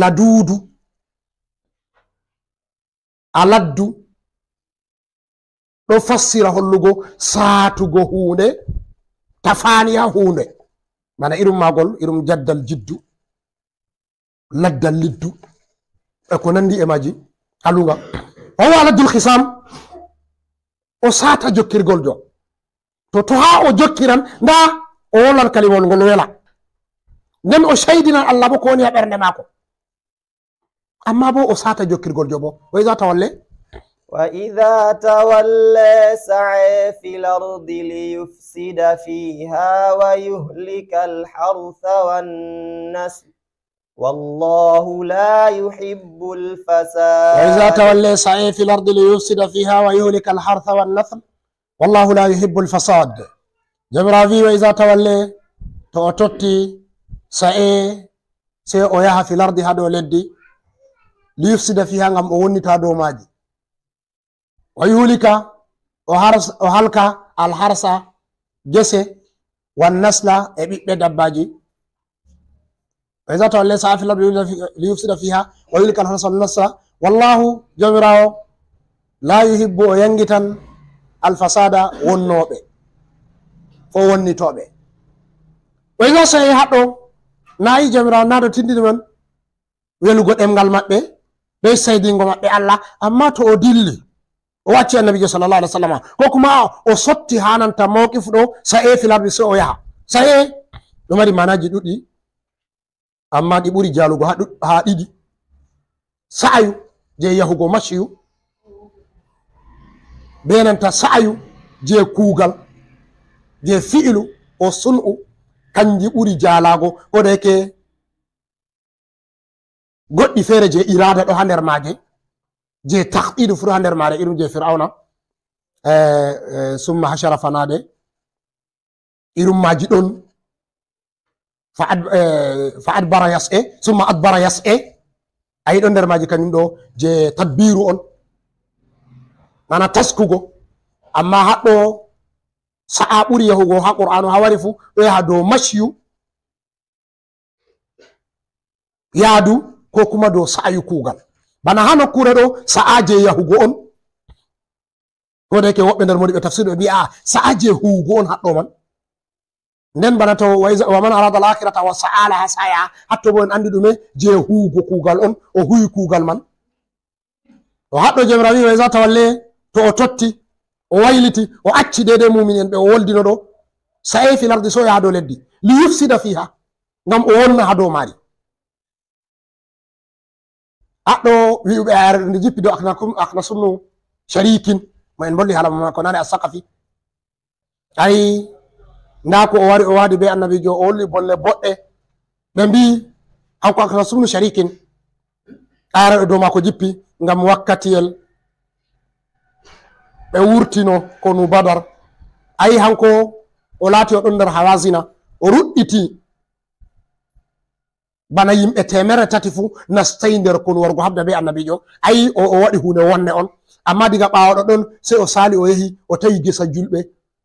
laduudu. Aladdu ɗo fassira hollugo saatugo huunde, tafaani haa huunde. Bana irum maagol, irum jaddal jiddu, laddal liddu, e ko nandi e maaji, alunga. O huwa aladdul khisam, o saata jokkirgol jo. To, to haa o jokkiran, ndaa o wolan kalimol ngol wela. Nden o caydinan Allah bo ko woni haa ɓernde maako. Amma bo o saata jokkirgol jo bo. Wa iza tawalla. وإذا تولى سعى في الأرض ليفسد فيها ويهلك الحرث والنسل والله لا يحب الفساد. وإذا تولى سعى في الأرض ليفسد فيها ويهلك الحرث والنسل والله لا يحب الفساد. Jawmiraawo wi'i, "Wa iza tawalla," to o totti, "sa'e," sey o yaha, "fil ardi," haa dow leddi, Liyufsida fiha, ngam o wonnita dow maaji. Wa yuhlika, o hars-, o halka alharsa, gese, wan nasla, e ɓiɓɓe dabbaaji. Wa iza tawalla sa'a fil ardi liyufsida fiha wa yuhlika alharsa wan nasla. Wallahu, Jawmiraawo, la yuhibbu, o yangitan, alfasada, wonnooɓe, ko wonnitooɓe. Wa iza sa'i haɗɗo, nayi Jawmiraawo naado tindini man welugo ɗemngal maɓɓe, bee seedingo maɓɓe Allah, amma to o dilli, o acci Annabiijo sallallahu alaihi wasallam, ko kuma o sotti haa nanta mawqifu ɗo, sa'e fil ardi, sey o yaha. Sa'e ɗo mari maanaaji ɗuɗɗi, amma ɗi ɓuri jaalugo haa ɗuɗ-, haa ɗiɗi. Sa'ayu jey yahugo, mashiyu, bee nanta sa'ayu jey kuugal, jey fi'ilu, o sun'u, kanji ɓuri jaalaago, ko da yake goɗɗi feere jey iraada ɗo haa nder maaje, jey takhtiidu fuu haa nder maare, irin jey Fir'awna, eh, eh, summa hashara fanade, irin maaji ɗon, fa ad-, eh, fa adbara yas'e, summa adbara yas'e, a yi ɗon nder maaji kanjum ɗo jey tadbiiru on, mana taskugo, amma haɗɗo sa'a ɓuri yahugo haa Qur'aanu haa wari fuu, ɗo yaha dow mashiyu, yaadu, ko kuma dow sa'ayu kuugal. Bana haa nokkuure ɗo, sa'a jey yahugo on. Ko da yake woɓɓe nder mawɗi ɓe tafsir ɓe mbi'a sa'a jey huugo on haɗɗo man. Nden bana to wa iza, wa man arada al-akhirata wa sa'a laha sa'yaha, haɗɗo bo en anndi ɗume jey huugo kuugal on, o huuwi kuugal man. O haɗɗo Jawmiraawo wi'i, wa iza tawalla, to o totti, o wayliti, o acci deydey muumin'en ɓe o woldino ɗo, sa'e fil ardi, sey o yaha dow leddi, liyufsida fiha, ngam o wonna haa dow maari. Haɗɗo wi'uɓe ayare nde jippi dow Aknakum-, Aknasumnu Sharikin, mo en mbolli haala maako naane, As-Saqafi. Ay, ndaa ko o wari, o waadi bee Annabiijo, o holli bolle boɗɗe. Ɓe mbi'i, hanko Aknasumnu Sharikin, ayare ɗo dow maako jippi, ngam wakkatiyel ɓe wurtino konu Badar. Ay, hanko o laati o ɗon nder Hawazina, o ruɗɗiti bana yimɓe teemerre tati fuu nastay nder konu warugo haɓda bee Annabiijo. Ay, o, o waɗi huunde wonde on. Amma diga ɓaawo ɗoɗɗon, sey o saali, o yehi, o tawi gesa julɓe,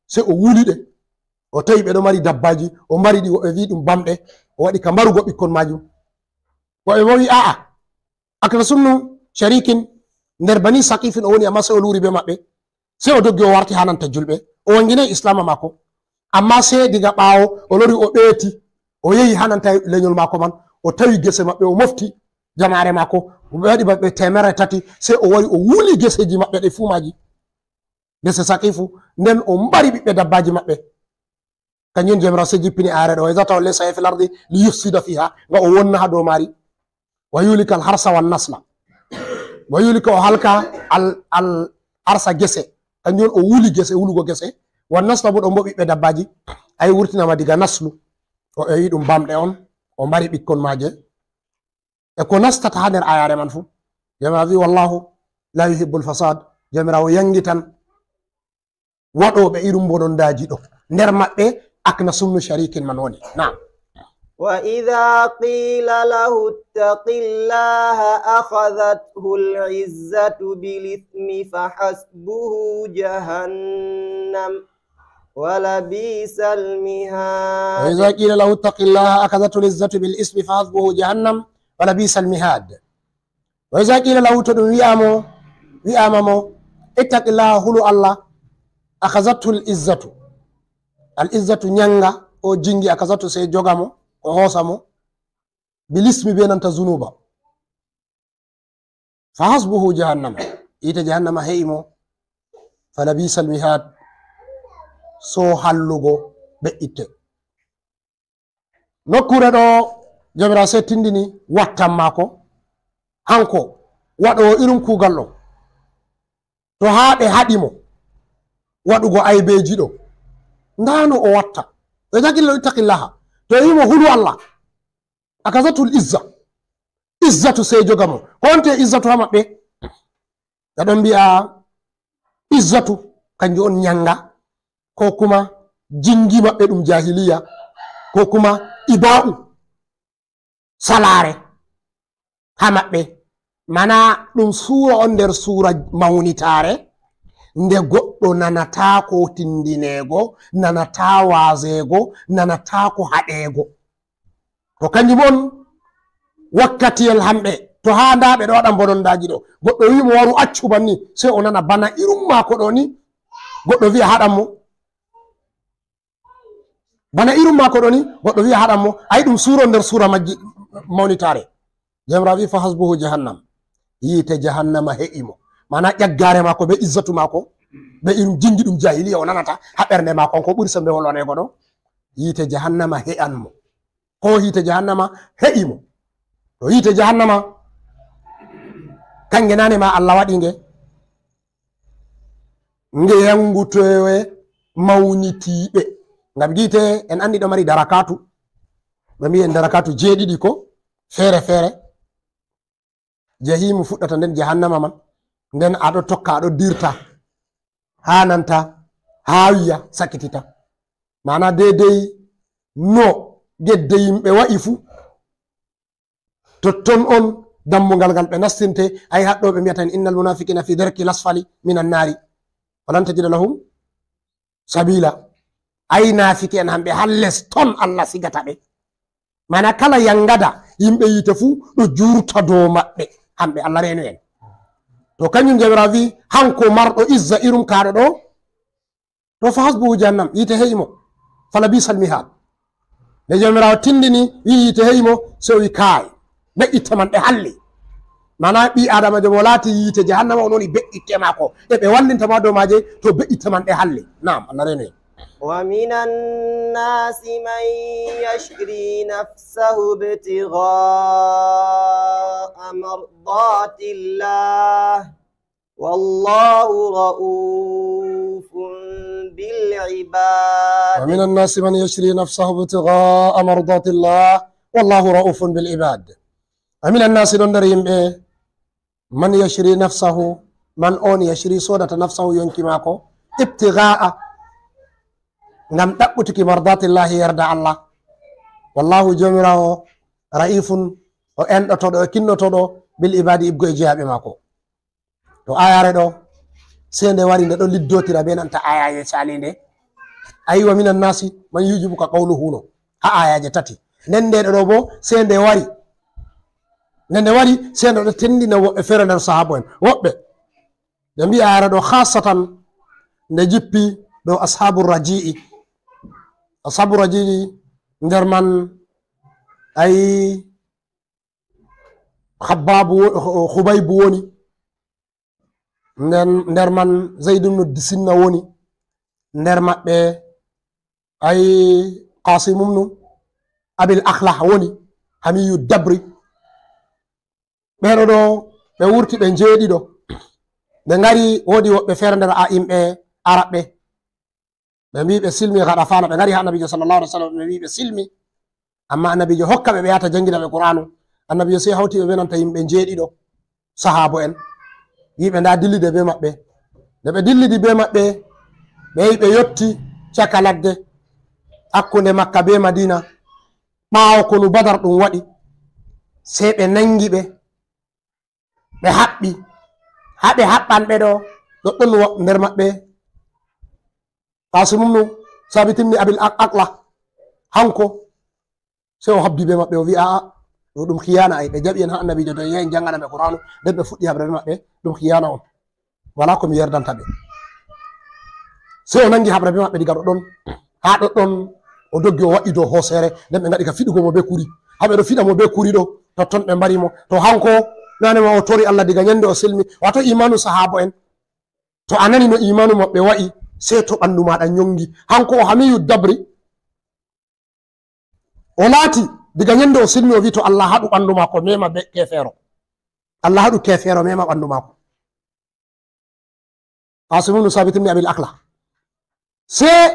sey o wuli ɗe. O tawi ɓe ɗo mari dabbaaji, o mbari ɗi, woɓɓe vi'i ɗum bamɗe, o waɗi ka mbarugo ɓikkon maajum. Woɓɓe bo wi'i, a'a, Aknasumnu Sharikin nder Bani Saqifin o woni, amma sey o luuri bee maɓɓe. Sey o doggi, o warti haa nanta julɓe. O waŋginay islaama maako. Amma sey diga ɓaawo, o lori, o ɓeeti, o yehi haa nanta lenyol maako man. O tawi gese maɓɓe, o mofti jamaare maako. Ɓe waɗi maɓɓe teemerre tati. Sey o wari, o wuli geseeji maɓɓe ɗe fuu maaji. Gese Saqifu. Nden o mbari ɓiɓɓe dabbaaji maɓɓe. Kanjum Jawmiraawo sey jippini ayare ɗo, wa iza tawalla sa'a fil ardi liyufsida fiha, nga o wonna haa dow maari. Wa yuhlika al-harsa wan nasla. Wa yuhlika, o halka al, al-harsa, gese. Kanjum o wuli gese, wulugo gese. Wan nasla bo ɗon bo ɓiɓɓe dabbaaji. Ay, wurtinama diga naslu. O, o yi ɗum bamɗe on. O mbari ɓikkon maaje. E ko nastata haa nder ayare man fuu. Jawmiraawo wi'i, wallahu la yuhibbul fasad. Jawmiraawo yaŋgitan waɗooɓe irin bonondaaji ɗo. Nder maɓɓe, Aknasumnu Sharikin man woni. Naam. وإذا قيل له اتق الله أخذته العزة بالإثم فحسبه جهنم ولبئس المهاد. وإذا قيل له اتق الله أخذته العزة بالإثم فحسبه جهنم ولبئس المهاد. Wa iza qila lahu, to ɗum wi'a mo, wi'ama mo, ittaqillaha, hulu Allah, akhazathul izzatu. Al izzatu, nyanga, o jingi, akhazathu, sey joga mo, o hoosa mo, bil ismi, be nanta zunuba. Fa hasbuhu jahannama, yiite jahannama he'i mo, fa labisal mihad, so hallugo be'itte. Nokkuure ɗo, Jawmiraawo sey tindini wattan maako, hanko waɗoowo irin kuugal ɗo. To haa ɓe haɗi mo waɗugo aybeeji ɗo, ndaa no o watta. Ɓe jaggi mo, ittaqillaha. To o wi'i mo, hulu Allah, akazatul izza. Izzatu sey joga mo. Ko wonte izzatu haa maɓɓe? Ɓe ɗon mbi'a izzatu, kanjum on nyanga, ko kuma jingi maɓɓe ɗum jahiliya, ko kuma iba'u, salaare haa maɓɓe. Mana ɗum suura on nder suura mawnitaare, nde goɗɗo nanataa ko tindineego, nanataa waazeego, nanataa ko haɗeego. To kanjum on wakkatiyel hamɓe, to haa ndaa ɓe ɗo waɗa mbonondaaji ɗo, goɗɗo wi'i mo waru accu banni, sey o nana bana irum maako ɗo ni, goɗɗo wi'a haɗan mo. Bana irum maako ɗo ni, goɗɗo wi'a haɗan mo, ay ɗum suura nder suura majji mawnitaare. Jawmiraawo wi'i, "Fa hasbuhu jahannam." Yiite jahannama he'i mo. Mana ƴaggaare maako be izzatu maako, be irum jingi ɗum jahiliya o nanata haa ɓernde maako, on ko ɓuri sembe wolwaneego ɗo. Yiite jahannama he'an mo. Ko yiite jahannama he'i mo. To yiite jahannama, kange nane ma Allah waɗi nge. Nge yangutowe mawnitiiɓe. Ngam yiite en anndi ɗo mari darakatu. Ɓe mbi'en darakatu jeeɗiɗi ko feere feere. Jahimu fuɗɗata nden jahannama man. Nden a ɗo tokka, a ɗo dirta. Haa nanta, haa wiya, sakitita. Mana deydey no gedde yimɓe wa'i fu, totton on dammugal ngal ɓe nastinte. Ay haɗɗo ɓe mbiyata en, "Innal munafiqina fi darki lasfali minan nari. Walan tajida lahum sabila." Ay naafiki en hamɓe haa les ton Allah sigata ɓe. Mana kala yangada yimɓe yiite fu ɗo jurta dow maɓɓe. Hamɓe Allah reenu en. To kanjum Jawmiraawo wi'i, hanko marɗo izza irum kaaɗo ɗo, to fa hasbuhu jahannam, yiite he'i mo. Fala bisal mihad. Nde Jawmiraawo tindini, wi'i yiite he'i mo, sey o wi'i, "Kaay, be'itte man ɗe halli." Mana ɓii Adamajo mo laati yiite jahannama, on woni be'itte maako. Ɗe ɓe wallinta ma dow maaje, to be'itte man ɗe halli. Naam, Allah reenu en. ومن الناس من يشري نفسه ابتغاء مرضات الله والله رؤوف بالعباد. ومن الناس من يشري نفسه ابتغاء مرضات الله والله رؤوف بالعباد. ومن الناس, ɗon nder yimɓe, man yashri nafsahu, man on yashri, sodata nafsahu, yonki maako, ibtigaa, ngam ɗaɓɓutuki mardatillahi, yerda Allah. Wallahu, Jawmiraawo, ra'ifun, o enɗotooɗo, o kinnotoɗo, bil ibadi, ibgo e jeyaaɓe maako. To ayare ɗo, sey nde wari, nde ɗo liddotira be nanta ayaje calinde. Ayi, wa minan nasi man yujibuka qawluhu no. Ha ayaje tati. Nden nde ɗo bo, sey nde wari. Nde nde wari, sey nde ɗo tendina woɓɓe feere nder sahabo en. Woɓɓe. Ɓe mbi'a ayare ɗo khasatan nde jippi ɗo ashabu raji'i. Ashabu raji'i nder man ayi Khabbaabu wo-, Khubaybu woni, nden nder man Zayd ibn Sinna woni, nder maɓɓe ay Qasim ibn Abil Akhlah woni, Hamiyu Dabri. Ɓeɗo ɗo, ɓe wurti ɓe njeeɗiɗo. Ɓe ngari, woodi woɓɓe feere nder a-, yimɓe Arabɓe. Ɓe mbi ɓe silmi Ghaɗafaana, ɓe ngari ha Annabiijo sallallahu alaihi wasallam, ɓe mbi ɓe silmi. Amma Annabiijo hokka ɓe, ɓe yahata jangina ɓe Qur'aanu. Annabiijo sey hawti ɓe be nanta yimɓe njeeɗiɗo, sahaabo en. Wi ɓe nda dillide be maɓɓe. Nde ɓe dillidi be maɓɓe, ɓe yahi ɓe yotti caka ladde hakkunde Makka be Madiina. Ɓaawo konu Badar ɗum waɗi, sey ɓe nangi ɓe, ɓe haɓɓi. Ha ɓe haɓɓan ɓe ɗo, ɗoɗɗon wo-, nder maɓɓe Qasim ibn Sabit ibn Abil Aq-, Aqla, hanko, sey o habdi be maɓɓe, o wi, "A'a, ɗo ɗum khiyana ay, ɓe jaɓi en ha Annabiijo to en yahi en jangana ɓe Qur'aanu, nden ɓe fuɗɗi haɓre be maɓɓe, ɗum khiyana on. Wala ko mi yerdanta ɓe." Sey o nangi haɓre be maɓɓe diga ɗoɗɗon, ha ɗoɗɗon o doggi o wa'i dow hooseere, nden ɓe ngaɗi ka fiɗugo mo be kuri. Ha ɓe ɗo fiɗa mo be kuri ɗo, totton ɓe mbari mo. To hanko, nane ma o tori Allah diga nyande o silmi, wato imaanu sahaabo en. To a nani no imaanu maɓɓe wa'i, sey to ɓandu maaɗa nyongi. Hanko o Hamiyu Dabri, o laati, diga nyande o silmi, o wi to Allah haɗu ɓandu maako, mema be kefeero. Allah haɗu kefeero mema ɓandu maako. Qasim ibn Sabit ibn Abil Akla. Sey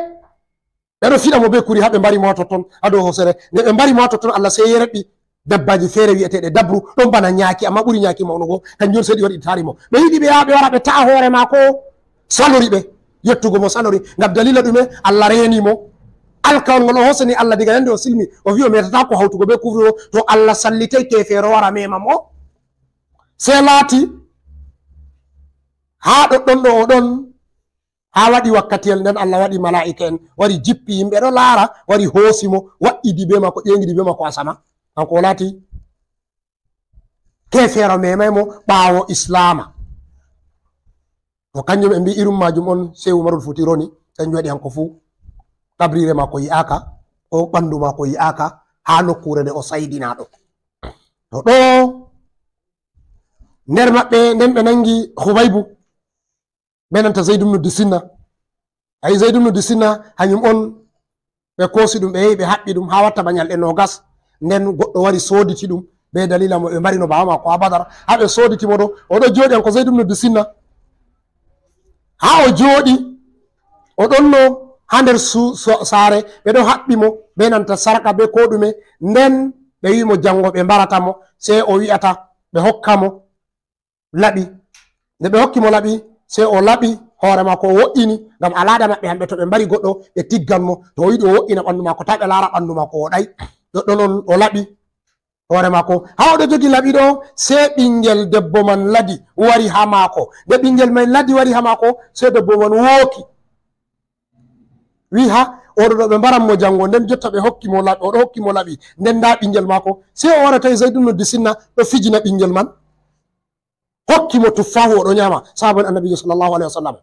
ɓe ɗo fiɗa mo be kuri ha ɓe mbari mo ha totton, ha dow hosere. Nde ɓe mbari mo ha totton, Allah sey yerɓi dabbaji feere wi'eteeɗe dabru, ɗon bana nyaaki, amma ɓuri nyaaki mawnugo. Kanjum on sey ɗi wari ɗi taari mo. Ɓe yiɗi ɓe yaha ɓe wara ɓe ta'a hoore maako, salori ɓe. Yettugo mo salori. Ngam dalila ɗume? Allah reeni mo. Alkawal ngol o hosani Allah diga yande o silmi, o wi o metataako hawtugo be kufru o, to Allah sallitay kefeero wara mema mo. Sey laati haa ɗoɗɗon ɗo o ɗon, haa waɗi wakkatiyel nden, Allah waɗi malaa'ika en wari jippi yimɓe ɗo laara, wari hoosi mo, waɗɗidi bee maako, ƴeeŋidi bee maako asama. Kanko o laati keefeero, meemay mo ɓaawo Islaama. To kanjum ɓe mbi irum maajum on Seehu Umarul Fuuti roni, kanjum waɗi hanko fuu ɗabriire maako yi'aaka, ko ɓandu maako yi'aaka haa nokkuure nde o saydinaaɗo. To ɗo nder maɓɓe nden ɓe nangi Hubaybu, be nanta Zayd ibn Dusinna. Ayi, Zayd ibn Dusinna, hanyum on ɓe koosi ɗum, ɓe yehi ɓe haɓɓi ɗum haa watta ba nyalɗe noogas. Nden goɗɗo wari sooditi ɗum be dalila mo ɓe mbarino baaba maako haa Badar. Haa ɓe sooditi mo ɗo, o ɗo jooɗi hanko Zayd ibn Dusinna. Haa o jooɗi, o ɗonno haa nder su-, so-, saare, ɓe ɗo haɓɓi mo be nanta sarka be koo ɗume. Nden ɓe wi'i mo jango ɓe mbarata mo, sey o wi'ata ɓe hokka mo laɓi. Nde ɓe hokki mo laɓi, sey o laɓi hoore maako, o wo'ini, ngam al'aada maɓɓe hamɓe, to ɓe mbari goɗɗo, ɓe tiggan mo. To o yiɗi o wo'ina ɓandu maako, taa ɓe laara ɓandu maako o ɗaay. Ɗoɗɗon on o laɓi hoore maako. Haa o ɗo jogi laɓi ɗo, sey ɓingel debbo man ladi wari haa maako. Nde ɓingel man ladi wari haa maako, sey debbo man wooki. Wi, "Ha, oɗo ɗo ɓe mbaran mo jango, nden jotta ɓe hokki mo laɓi, oɗo hokki mo laɓi, nden nda ɓingel maako." Sey o wara tawi Zayd ibn Dusinna ɗo fijina ɓingel man. Hokki mo tuffahu, oɗo nyaama, sahaaba en Annabiijo sallallahu alaihi wasallam.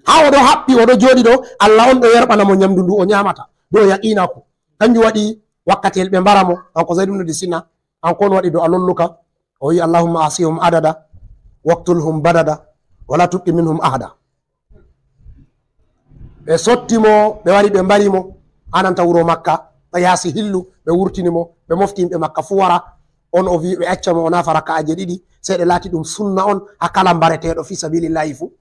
Haa oɗo haɓɓi, oɗo jooɗi ɗo, Allah on ɗo yerɓana mo nyamdu ndu o nyaamata, dow yaqiinaaku. Kanjum waɗi wakkatiyel ɓe mbara mo, kanko Zayd ibn Dusinna, kanko on waɗi do'a lolluka, o wi'i, "Allahumma ahsihum adada, waqtulhum badada, wala tubqi minhum ahada." Ɓe sotti mo, ɓe wari ɓe mbari mo, haa nanta wuro Makka, ɓe yaasi hillu, ɓe wurtini mo, ɓe mofti yimɓe Makka fuu wara. On o vi'i ɓe acca mo, o naafa raka'aaje ɗiɗi, sey ɗe laati ɗum sunna on haa kala mbareteeɗo fii sabilillahi fuu.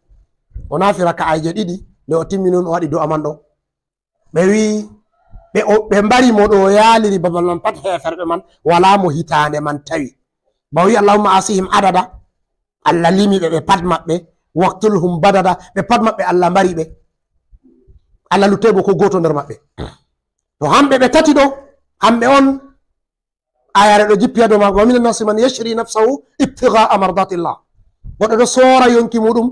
O naafi raka'aaje ɗiɗi, nde o timmini on, o waɗi do'a man ɗo. Ɓe wi'i, ɓe, o, ɓe mbari mo ɗo, o yaaliri babal man pat heeferɓe man, walaa mo hitaande man tawi. Ba o wi'i, "Allahumma ahsihim adada." Allah limi ɓe, ɓe pat maɓɓe. "Waqtulhum badada." Ɓe pat maɓɓe Allah mbari ɓe. Allah luttay bo ko gooto nder maɓɓe. To hamɓe ɓe tati ɗo, hamɓe on, ayaare ɗo jippi haa dow maɓɓe, "Wa minan nasi man yashri nafsahu ibtigha'a mardatillah." Goɗɗo ɗo soora yonki muɗum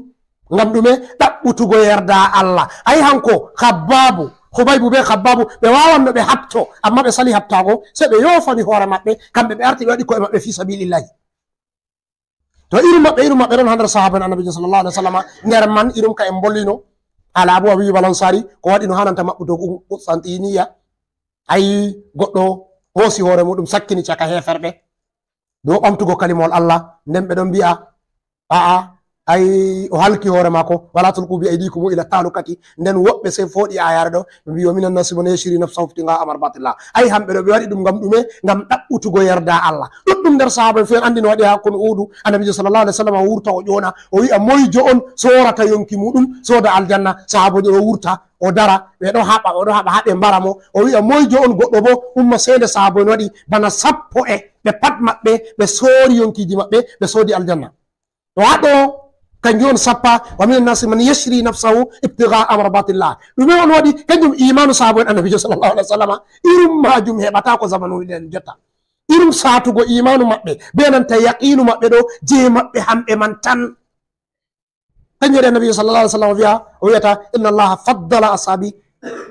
ngam ɗume? Ɗaɓɓutugo yerda Allah. Ayi, hanko Khabbaabu, Khubaybu be Khabbaabu, ɓe waawanno ɓe haɓto, amma ɓe sali haɓtaago, sey ɓe yoofani hoore maɓɓe, kamɓe ɓe arti ɓe waɗi ko'e maɓɓe fii sabilillahi. To irum maɓɓe, irum maɓɓe ɗon haa nder sahaaba en Annabiijo sallallahu alaihi wasallam, nder man irum ka en mbollino, haala Abu Ayyub al-Ansari, ko waɗino haa nanta maɓɓutoogo Qustantiniya. Ayi, goɗɗo hoosi hoore muɗum, sakkini caka heeferɓe, dow ɓamtugo kalimawol Allah, nden ɓe ɗon mbi'a, "A'a, ayi, o halki hoore maako, wala tulqu bi aydikum ila tahlukati." Nden woɓɓe sey fooɗi ayaare ɗo, ɓe mbi'i, "Wa minan nasi man yashri nafsahu ibtigha'a mardatillah." Ayi, hamɓe ɗo ɓe waɗi ɗum ngam ɗume? Ngam ɗaɓɓutugo yerda Allah. Ɗuɗɗum nder sahaaba en fuu en anndi no waɗi haa hakkunde Uhudu, Annabiijo sallallahu alaihi wasallam o wurta o ƴoona, o wi'a, "Moyjo on soorata yonki muɗum, sooda aljanna?" Sahaaboojo ɗo wurta, o dara, ɓe ɗo haɓa, o ɗo haɓa haa ɓe mbara mo. O wi'a, "Moyjo on?" Goɗɗo bo umma, sey nde sahaaba en waɗi bana sappo e ɓe pat maɓɓe, ɓe soori yonkiiji maɓɓe, ɓe soodi aljanna. To haa ɗo, kanjum on sappa, "Wa minan nasi man yashri nafsahu ibtigha'a mardatillah." Ɗume on waɗi? Kanjum imaanu sahaaba en Annabiijo sallallahu alaihi wasallam. Irum maajum heɓataako zamanu nden jotta. Irum saatugo imaanu maɓɓe, be nanta yaqiinu maɓɓe ɗo, jey maɓɓe hamɓe man tan. Kanjum waɗi Annabiijo sallallahu alaihi wasallam o wi'a, o wi'ata, "Inna Allaha faddala ashabi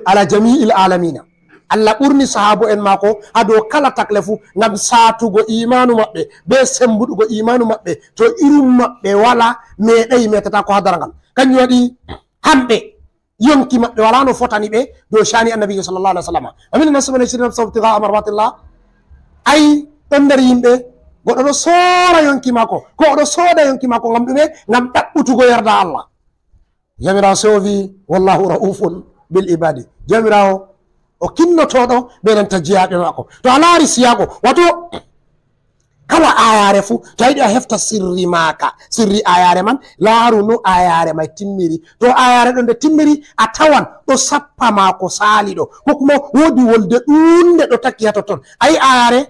ala jami'il alamina." Allah ɓurni sahaabo en maako haa dow kala takle fuu, ngam saatugo imaanu maɓɓe, be sembuɗugo imaanu maɓɓe. To irum maɓɓe walaa, meeɗay, meetataako haa darangal. Kanjum waɗi hamɓe, yonki maɓɓe walaa no fotani ɓe dow sha'ani Annabiijo sallallahu alaihi wasallam. "Wa minan nasi man yashri nafsahu ibtigha'a mardatillah." Ayi, ɗon nder yimɓe, goɗɗo ɗo soora yonki maako, ko o ɗo sooda yonki maako ngam ɗume? Ngam ɗaɓɓutugo yerda Allah. Jawmiraawo sey o vi'i, "Wallahu ra'ufun bil ibadi." Jawmiraawo o kinnotooɗo be nanta jeyaaɓe maako. To a laari siyaago, wato kala ayaare fuu, to a yiɗi a hefta sirri maaka, sirri ayaare man, laaru no ayaare may timmiri. To ayaare ɗo nde timmiri, a tawan ɗo sappa maako saali ɗo, ko kuma woodi wolde ɗuunde ɗo takki haa totton. Ayi ayaare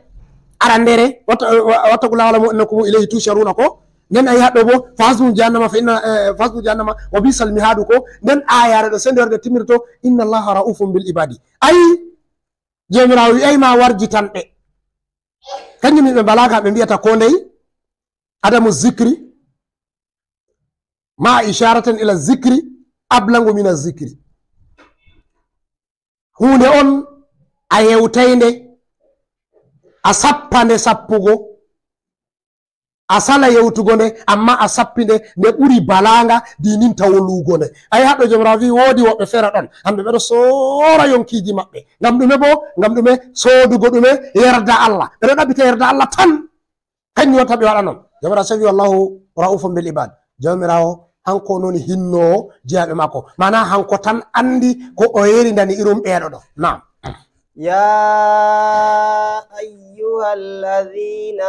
arandere, wata-, "Wattaqu llaha wa'lamu annakum ilayhi tusharuna" ko? Nden ayi haɗɗo bo, "Fahasbuhum jahannama fa inna, eh, fahasbuhum jahannama wa bi'sal mihadu" ko? Nden ayaare ɗo sende warde timmirto, "Inna Allaha ra'ufun bil ibadi." Ayi, Jawmiraawo wi'ay ma warjitan ɓe. Kanjum yimɓe balaaga ɓe mbi'ata ko ndey, Adamu zikri, ma isharaten ila zikri, ablagu mina zikri. Huunde on a yewtay nde, a sappa nde sappugo, a sala yewtugo nde, amma a sappi nde, nde ɓuri balaga dinin tawo luugo nde. Ayi, haɗɗo Jomirawo wi woodi woɓɓe fere ɗon, hamɓe ɓeɗo soora yonkiiji maɓɓe. Ngam ɗume bo? Ngam ɗume? Soodugo ɗume? Yerda Allah. Ɓeɗo ɗaɓɓita yerda Allah tan. Kanjum watta ɓe waɗa non. Jomirawo sewi, wallahu ra'ufun bil ibad. Jomirawo hanko noni hinnowo jeyaaɓe makko. Mana hanko tan andi ko o yerindani irum ɓeɗo ɗo. Naam. يا أيها الذين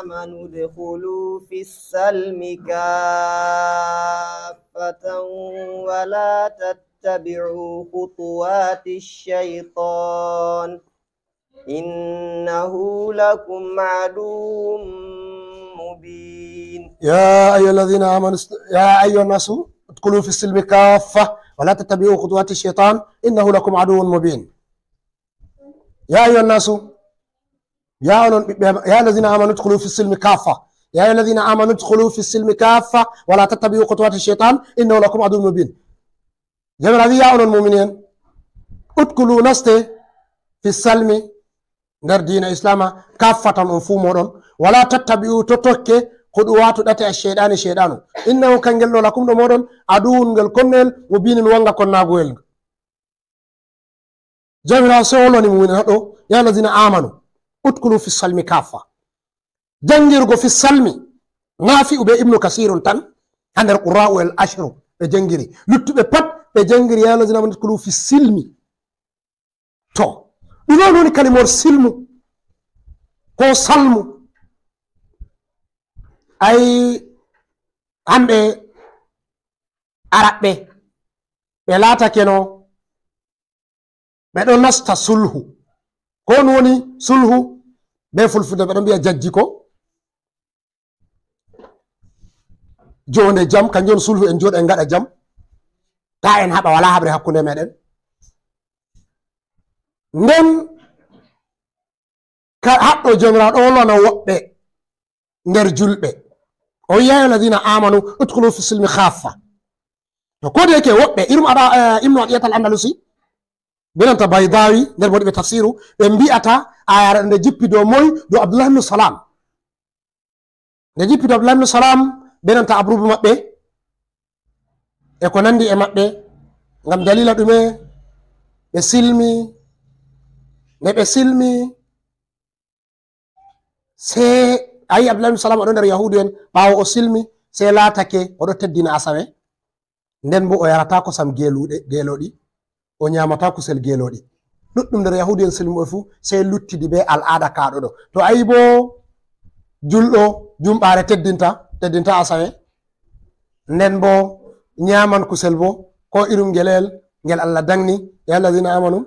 آمنوا ادخلوا في السلم كافة ولا تتبعوا خطوات الشيطان إنه لكم عدو مبين. يا أيها الذين آمنوا است- يا أيها الناس ادخلوا في السلم كافة ولا تتبعوا خطوات الشيطان إنه لكم عدو مبين. يا أيها الناس، يا أولون- يا الذين آمنوا ادخلوا في السلم كافة. يا أيها الذين آمنوا ادخلوا في السلم كافة ولا تتبعوا خطوات الشيطان إنه لكم عدو مبين. Jomirawo wi, ya onon mumini en, udkhulu, naste, fi salmi, nder diina islama, kaffatan, on fuu moɗon, wala tattabi'u, to tokke, khutuwati, ɗate, ash-shaytani, shaytanu, innahu, kangel ɗo, lakum, ɗo moɗon, aduwwun, ngel konnoyel, mubinun, wanga konnaguwel. Jomirawo sewlani mumini en haɗo, ya allazina amanu udkhulu fi salmi kaffa. Jangirgo fi salmi, Nafi'u be Ibnu Kasirun tan ha nder Qurra'u el Ashru ɓe jangiri. Luttuɓe pat ɓe jangiri ya allazina amanu udkhulu fi silmi. To, ɗume on woni kalimor silmu ko salmu? Ai, hamɓe Araɓɓe ɓe latakeno ɓe ɗo nasta sulhu. Ko on woni sulhu be fulfulde? Ɓe ɗon mbi'a jajji ko? Jonde jam, kanjum on sulhu, en joɗa en ngaɗa jam, ta en haɓa, wala haɓre hakkunde meɗen. Nden ka haɗɗo Jomirawo ɗo wolwana woɓɓe nder julɓe. O wi'i, ya ayyuhal ladhina amanu udkhulu fi silmi khaffa. To ko de yake woɓɓe, irum Aba, eh, Ibnu Atiyat al-Andalusi, be nanta Baydawi, nder waɗiɓe tafsiru, ɓe mbi'ata ayare nde jippi dow moy? Dow Abdullah ibn Salam. Nde jippi dow Abdullah ibn Salam, be nanta abrubu maɓɓe, e ko nandi e maɓɓe, ngam dalila ɗume ɓe silmi, nde ɓe silmi, Sey ayi Abdullahi ibn Salam o ɗo nder Yahudu en, ɓaawo o silmi, sey laatake o ɗo teddina asawe, nden bo o yarata kosam geeluɗe, geelooɗi, o nyaamata kusel geelooɗi. Ɗuɗɗum nder Yahudu en silmuɓe fuu, sey luttidi be al'aada ka ɗo ɗo. To ayi bo julɗo jumɓaare teddinta, teddinta asawe, nden bo nyaaman kusel bo, ko irum ngeleyel ngel Allah dangni, ya allazina amanu,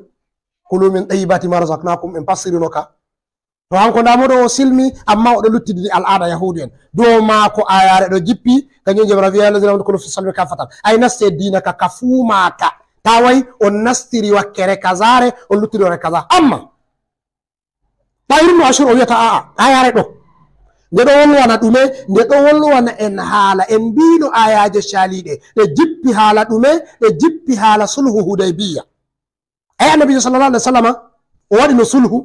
kulu min tayyibati ma razaqnakum, en passirino ka. To hanko nda mo ɗo o silmi, amma o ɗo luttidi al'aada Yahudu en. Dow maako ayare ɗo jippi, kanjum Jomirawo wi'i, ya allazina amanu udkhulu fi salmi kaffatan. Ay naste diina ka, ka fuu maaka. Ta wai on nastiri wakkere kazare, on luttiri wakkere kaza. Amma, Tahir ibn Ashur o wi'ata a'a, ayare ɗo. Nde ɗo wolwana ɗume? Nde ɗo wolwana en haala, en mbino ayaje caliɗe. Ɗe jippi haala ɗume? Ɗe jippi haala sulhu Hudaybiya. Ay Annabijo sallallahu alaihi wasallama, o waɗino sulhu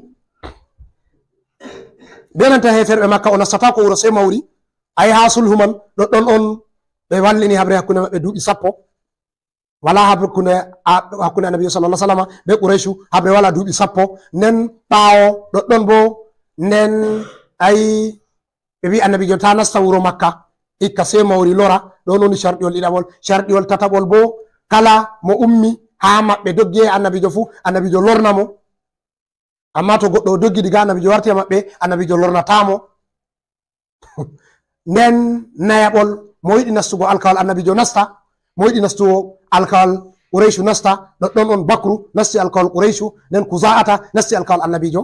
be nanta heferɓe Makka, o nastata ko wuro sey mawri. Ay ha sulhu man, ɗoɗɗon on ɓe wallini haɓre hakkunde maɓɓe duuɓi sappo. Wala hakkunde, a-, hakkunde Annabijo sallallahu alaihi wasallama be Qurayshu, haɓre wala duuɓi sappo. Nden ɓaawo ɗoɗɗon bo, nden ay ɓe wi'i Annabijo ta nasta wuro Makka, ikka sey mawri lora. Ɗon woni sharɗiwol ɗiɗaɓol. Sharɗiwol tataɓol bo, kala mo ummi ha maɓɓe doggi e Annabijo fu, Annabijo lorna mo. Amma to goɗɗo o doggi diga Annabijo warti e maɓɓe, Annabijo lornata mo. Nden nayaɓol, mo yiɗi nastugo alkawal Annabijo nasta, mo yiɗi nastugo alkawal Qurayshu nasta. Ɗoɗɗon on Bakru nasti alkawal Qurayshu, nden Kuza'ata nasti alkawal Annabijo.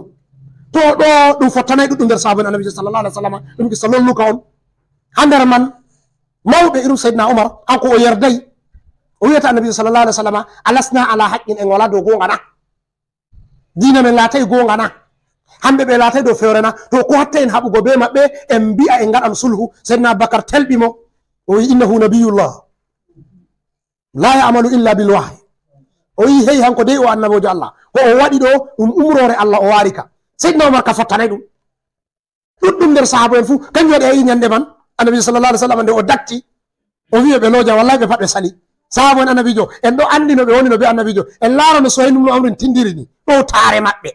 To ɗo ɗum fottanay ɗuɗɗum nder sahaaba en Annabijo sallallahu alaihi wasallama, ɗum qissa lolluka on. Ha nder man mawɓe irum Sayyidina Umar, kanko o yerday. O wi'ata Annabijo sallallahu alaihi wasallama, alasna ala haqqin, en wala dow goonga na? Diina men laatay goonga na? Hamɓe ɓe laatay dow fewre na, to ko hatta en haɓugo be maɓɓe, en mbi'a en ngaɗan sulhu. Seydina Abubakar telɓi mo, o wi'i, "Innahu nabiyullah. La ya'malu illa bil wahyi." O wi'i, "Hey, hanko dey o annabojo Allah. Ko o waɗi ɗo, ɗum umroore Allah o waari ka." Seydina Umar ka fottanay ɗum. Ɗuɗɗum nder sahaaba en fuu, kanjum waɗi a yi'i nyande man, Annabi sallallahu alaihi wasallam nde o datti, o wi'i ɓe looja, wallahi ɓe pat ɓe sali. Sahaaba en Annabijo, en ɗo andi no ɓe woni no be Annabijo. En laara no Suhayl ibn Amrin tindiri ni, ɗo taare maɓɓe.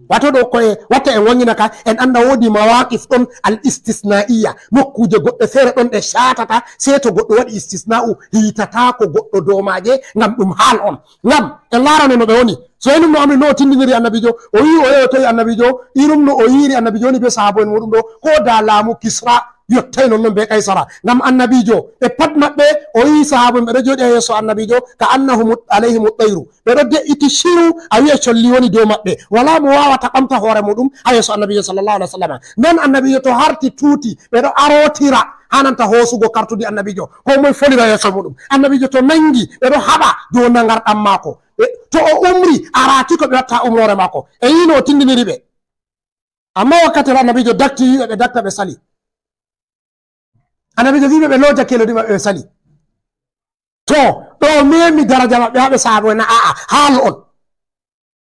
Wato ɗo koye watta en wangina ka, en anda woodi mawaqif ɗon al istisna'iyya, nokkuje goɗɗe feere ɗon ɗe shaatata, sey to goɗɗo waɗi istisna'u, hiitataako goɗɗo dow maaje, ngam ɗum haal on. Ngam en laarano no ɓe woni. Suhayl ibn Amr no o tindiniri Annabijo, o wi'i o yeyotoyi Annabijo, irum no o yi'iri Annabijo woni be sahaabo en muɗum ɗo, ko da laamu Kisra yottay non non be Kaisara. Ngam Annabijo, ɓe pat maɓɓe o yi'i sahaabo en ɓe ɗo jooɗi haa yeeso Annabijo, ka annahum alayhim tayru. Ɓe ɗo de'iti shiru, a wi'a colli woni dow maɓɓe. Wala mo waawata ɓamta hoore muɗum haa yeeso Annabijo sallallahu alaihi wasallam. Nden Annabijo to harti tuuti, ɓe ɗo arotira haa nanta hoosugo kartudi Annabijo. Ko moy folira yeeso muɗum. Annabijo to nangi, ɓe ɗo haɓa dow nangarɗam maako. Ɓe, to o umri, a raati ko ɓe watta umroore maako. E yino o tindiniri ɓe. Amma wakkati Annabijo dakti, wi'i ɓe dakta ɓe sali. Annabijo wi'i ɓe ɓe looja kelodi maɓɓe ɓe sali. To, ɗo memi daraja maɓɓe haa ɓe saabo en, a'a, haal on.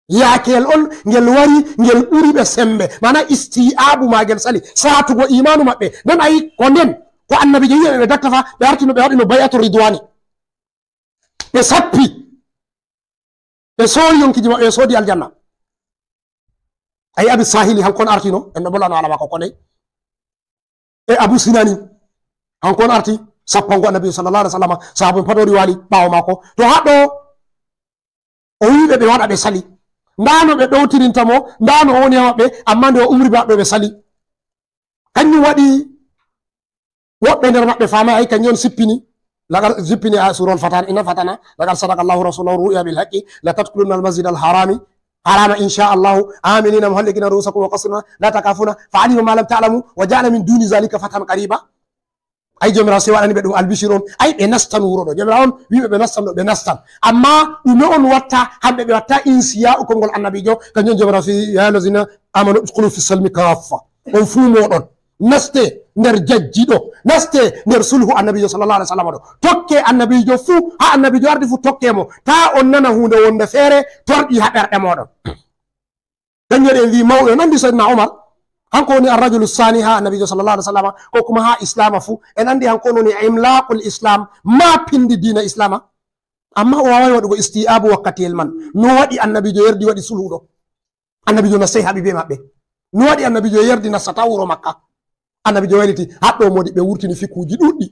Yaakel on, ngel wari, ngel ɓuri ɓe sembe. Mana isti'abu maagel sali, saatugo imaanu maɓɓe. Nden a yi ko nden, ko Annabijo wi'i ɓe, ɓe dakta fa, ɓe arti no ɓe waɗi no bay'atu ridwani. Ɓe sappi. Ɓe sooyi yonkiji maɓɓe, ɓe soodi aljanna. A yi Abi Sahili, hanko on artino, en ɗo bolano hala maako koney. E Abu Sinani, hanko on arti sappango Annabi sallallahu alaihi wasallam, sahaaba en pat o riwali ɓaawo maako. To haɗo o wi'i ɓe ɓe waɗa ɓe sali. Ndaa no ɓe ɗowtirinta mo, ndaa no o woni haa maɓɓe, amma nde o umri ɓe haɗo ɓe sali. Kanjum waɗi woɓɓe nder maɓɓe faamay, ay, kanjum on sippini, lagar, sippini a surol fatana, ina fatana, lagar sadaqa Allahu rasulahu ru'ya bil haqqi, la tadkhulunna al masjid al harami, harama insha Allahu, aminina muhallikina ru'usakum wa qasirina, la takafuna, fa alima ma lam ta'lamu, wa ja'ala min duni zalika fathan qariba. Ay, Joomiraawo sey waɗani ɓe ɗum albishir on. Ay, ɓe nastan wuro ɗo. Joomiraawo on wi'i ɓe, ɓe nastan ɗo, ɓe nastan. Amma ɗume on watta, hamɓe ɓe watta insiya ukongol Annabijo, kanjum on Joomiraawo sey, ya ayyuhallazina amanu udkhulu fi salmi kaffa. On fuu mooɗon. Naste nder jajji ɗo. Naste nder sulhu Annabijo sallallahu alaihi wasallam ɗo. Tokke Annabijo fuu, haa Annabijo ardi fuu tokke mo. Taa on nana huunde wonde feere, torɗi haa ɓerɗe mooɗon. Dañere en wi mawɓe, en andi Sayyidina Umar, hanko woni ar-rajulu sani ha Annabijo sallallahu alaihi wasallam, ko kuma ha Islama fu, en andi hanko woni imlaqul Islam, ma pindi diina Islama. Amma o wawai waɗugo isti'abu wakkatiyel man. No waɗi Annabijo yerdi waɗi sulhu ɗo? Annabijo na sey haɓi be maɓɓe. No waɗi Annabijo yerdi nastata wuro Makka? Annabijo wayliti, haɗɗo modi ɓe wurtini fikuji ɗuɗɗi.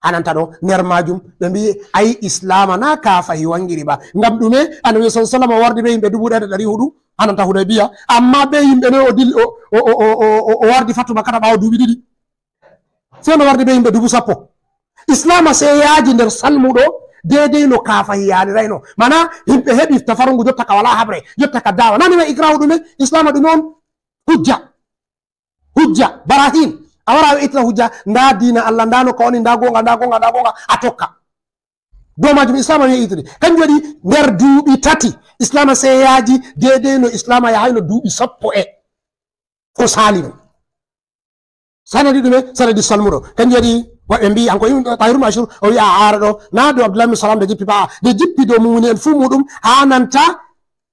Hananta ɗo, nder majum, ɓe mbi, ayi, Islama na kafahi wangiri ba. Ngam ɗume? Annabi sallallahu alaihi wasallam wardi be yimɓe dubu ɗaya da ɗari huɗu, hananta Hudaybiya. Amma be yimɓe noy o dil-, o, o, o wardi fatu Makkata ɓawo duuɓi ɗiɗi? Sey no wardi be yimɓe dubu sappo. Islama sey yaaji nder salmuɗo, deidei no kafahi yaalirayno. Mana, yimɓe heɓi tafarungu jotta ka wala habre, jotta ka dawa. Nani ma ikrahu ɗume? Islama ɗume on? Hujja. Hujja, barahin. A wara a we'itina hujja, nda diina Allah, nda no ka woni, nda gonga, nda gonga, nda gonga, a tokka. Dow majum Islam on ye'itiri. Kanjum waɗi nder duuɓi tati, Islam sey yaaji deidei no Islam yahayno duuɓi sappo e ko sali ɗum. Sanadi ɗume? Sanadi salmuɗo. Kanjum waɗi woɓɓe mbi, hanko Tahir ibn Ashur, o wi'a, a ara ɗo, na dow Abdullah ibn Salam nde jippi ba, nde jippi dow mumini en fuu muɗum, ha nanta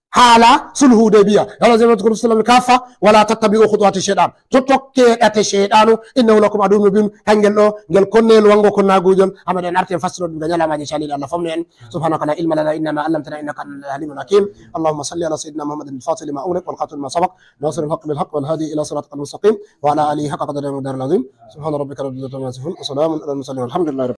haala sulhu Hudaybiya. Ya ayyuhallazina amanu udkhulu fis silmi kaffa wa la tattabi'u khutuwati shaytan. To tokke ɗate shaytanu, innahu lakum aduwwun mubin. Kangel ɗo, ngel konneyel wango konnagujol. Amma en arti en fassiro ɗum ga nyalamaje caliɗe. Allah famno en. Subhanaka la ilma lana illa ma allamtana innaka antal alimul hakim. Allahumma salli ala sayyidina Muhammadin al-fatih lima ughliq wal khatim lima sabaq. Nasiril haqq bil haqq wal hadi ila siratikal mustaqim. Wa ala alihi haqqa qadrihi wa miqdarihil azim. Subhana rabbika rabbil izzati amma yasifun. Wa salamun alal mursalin. Walhamdulillahi rabbil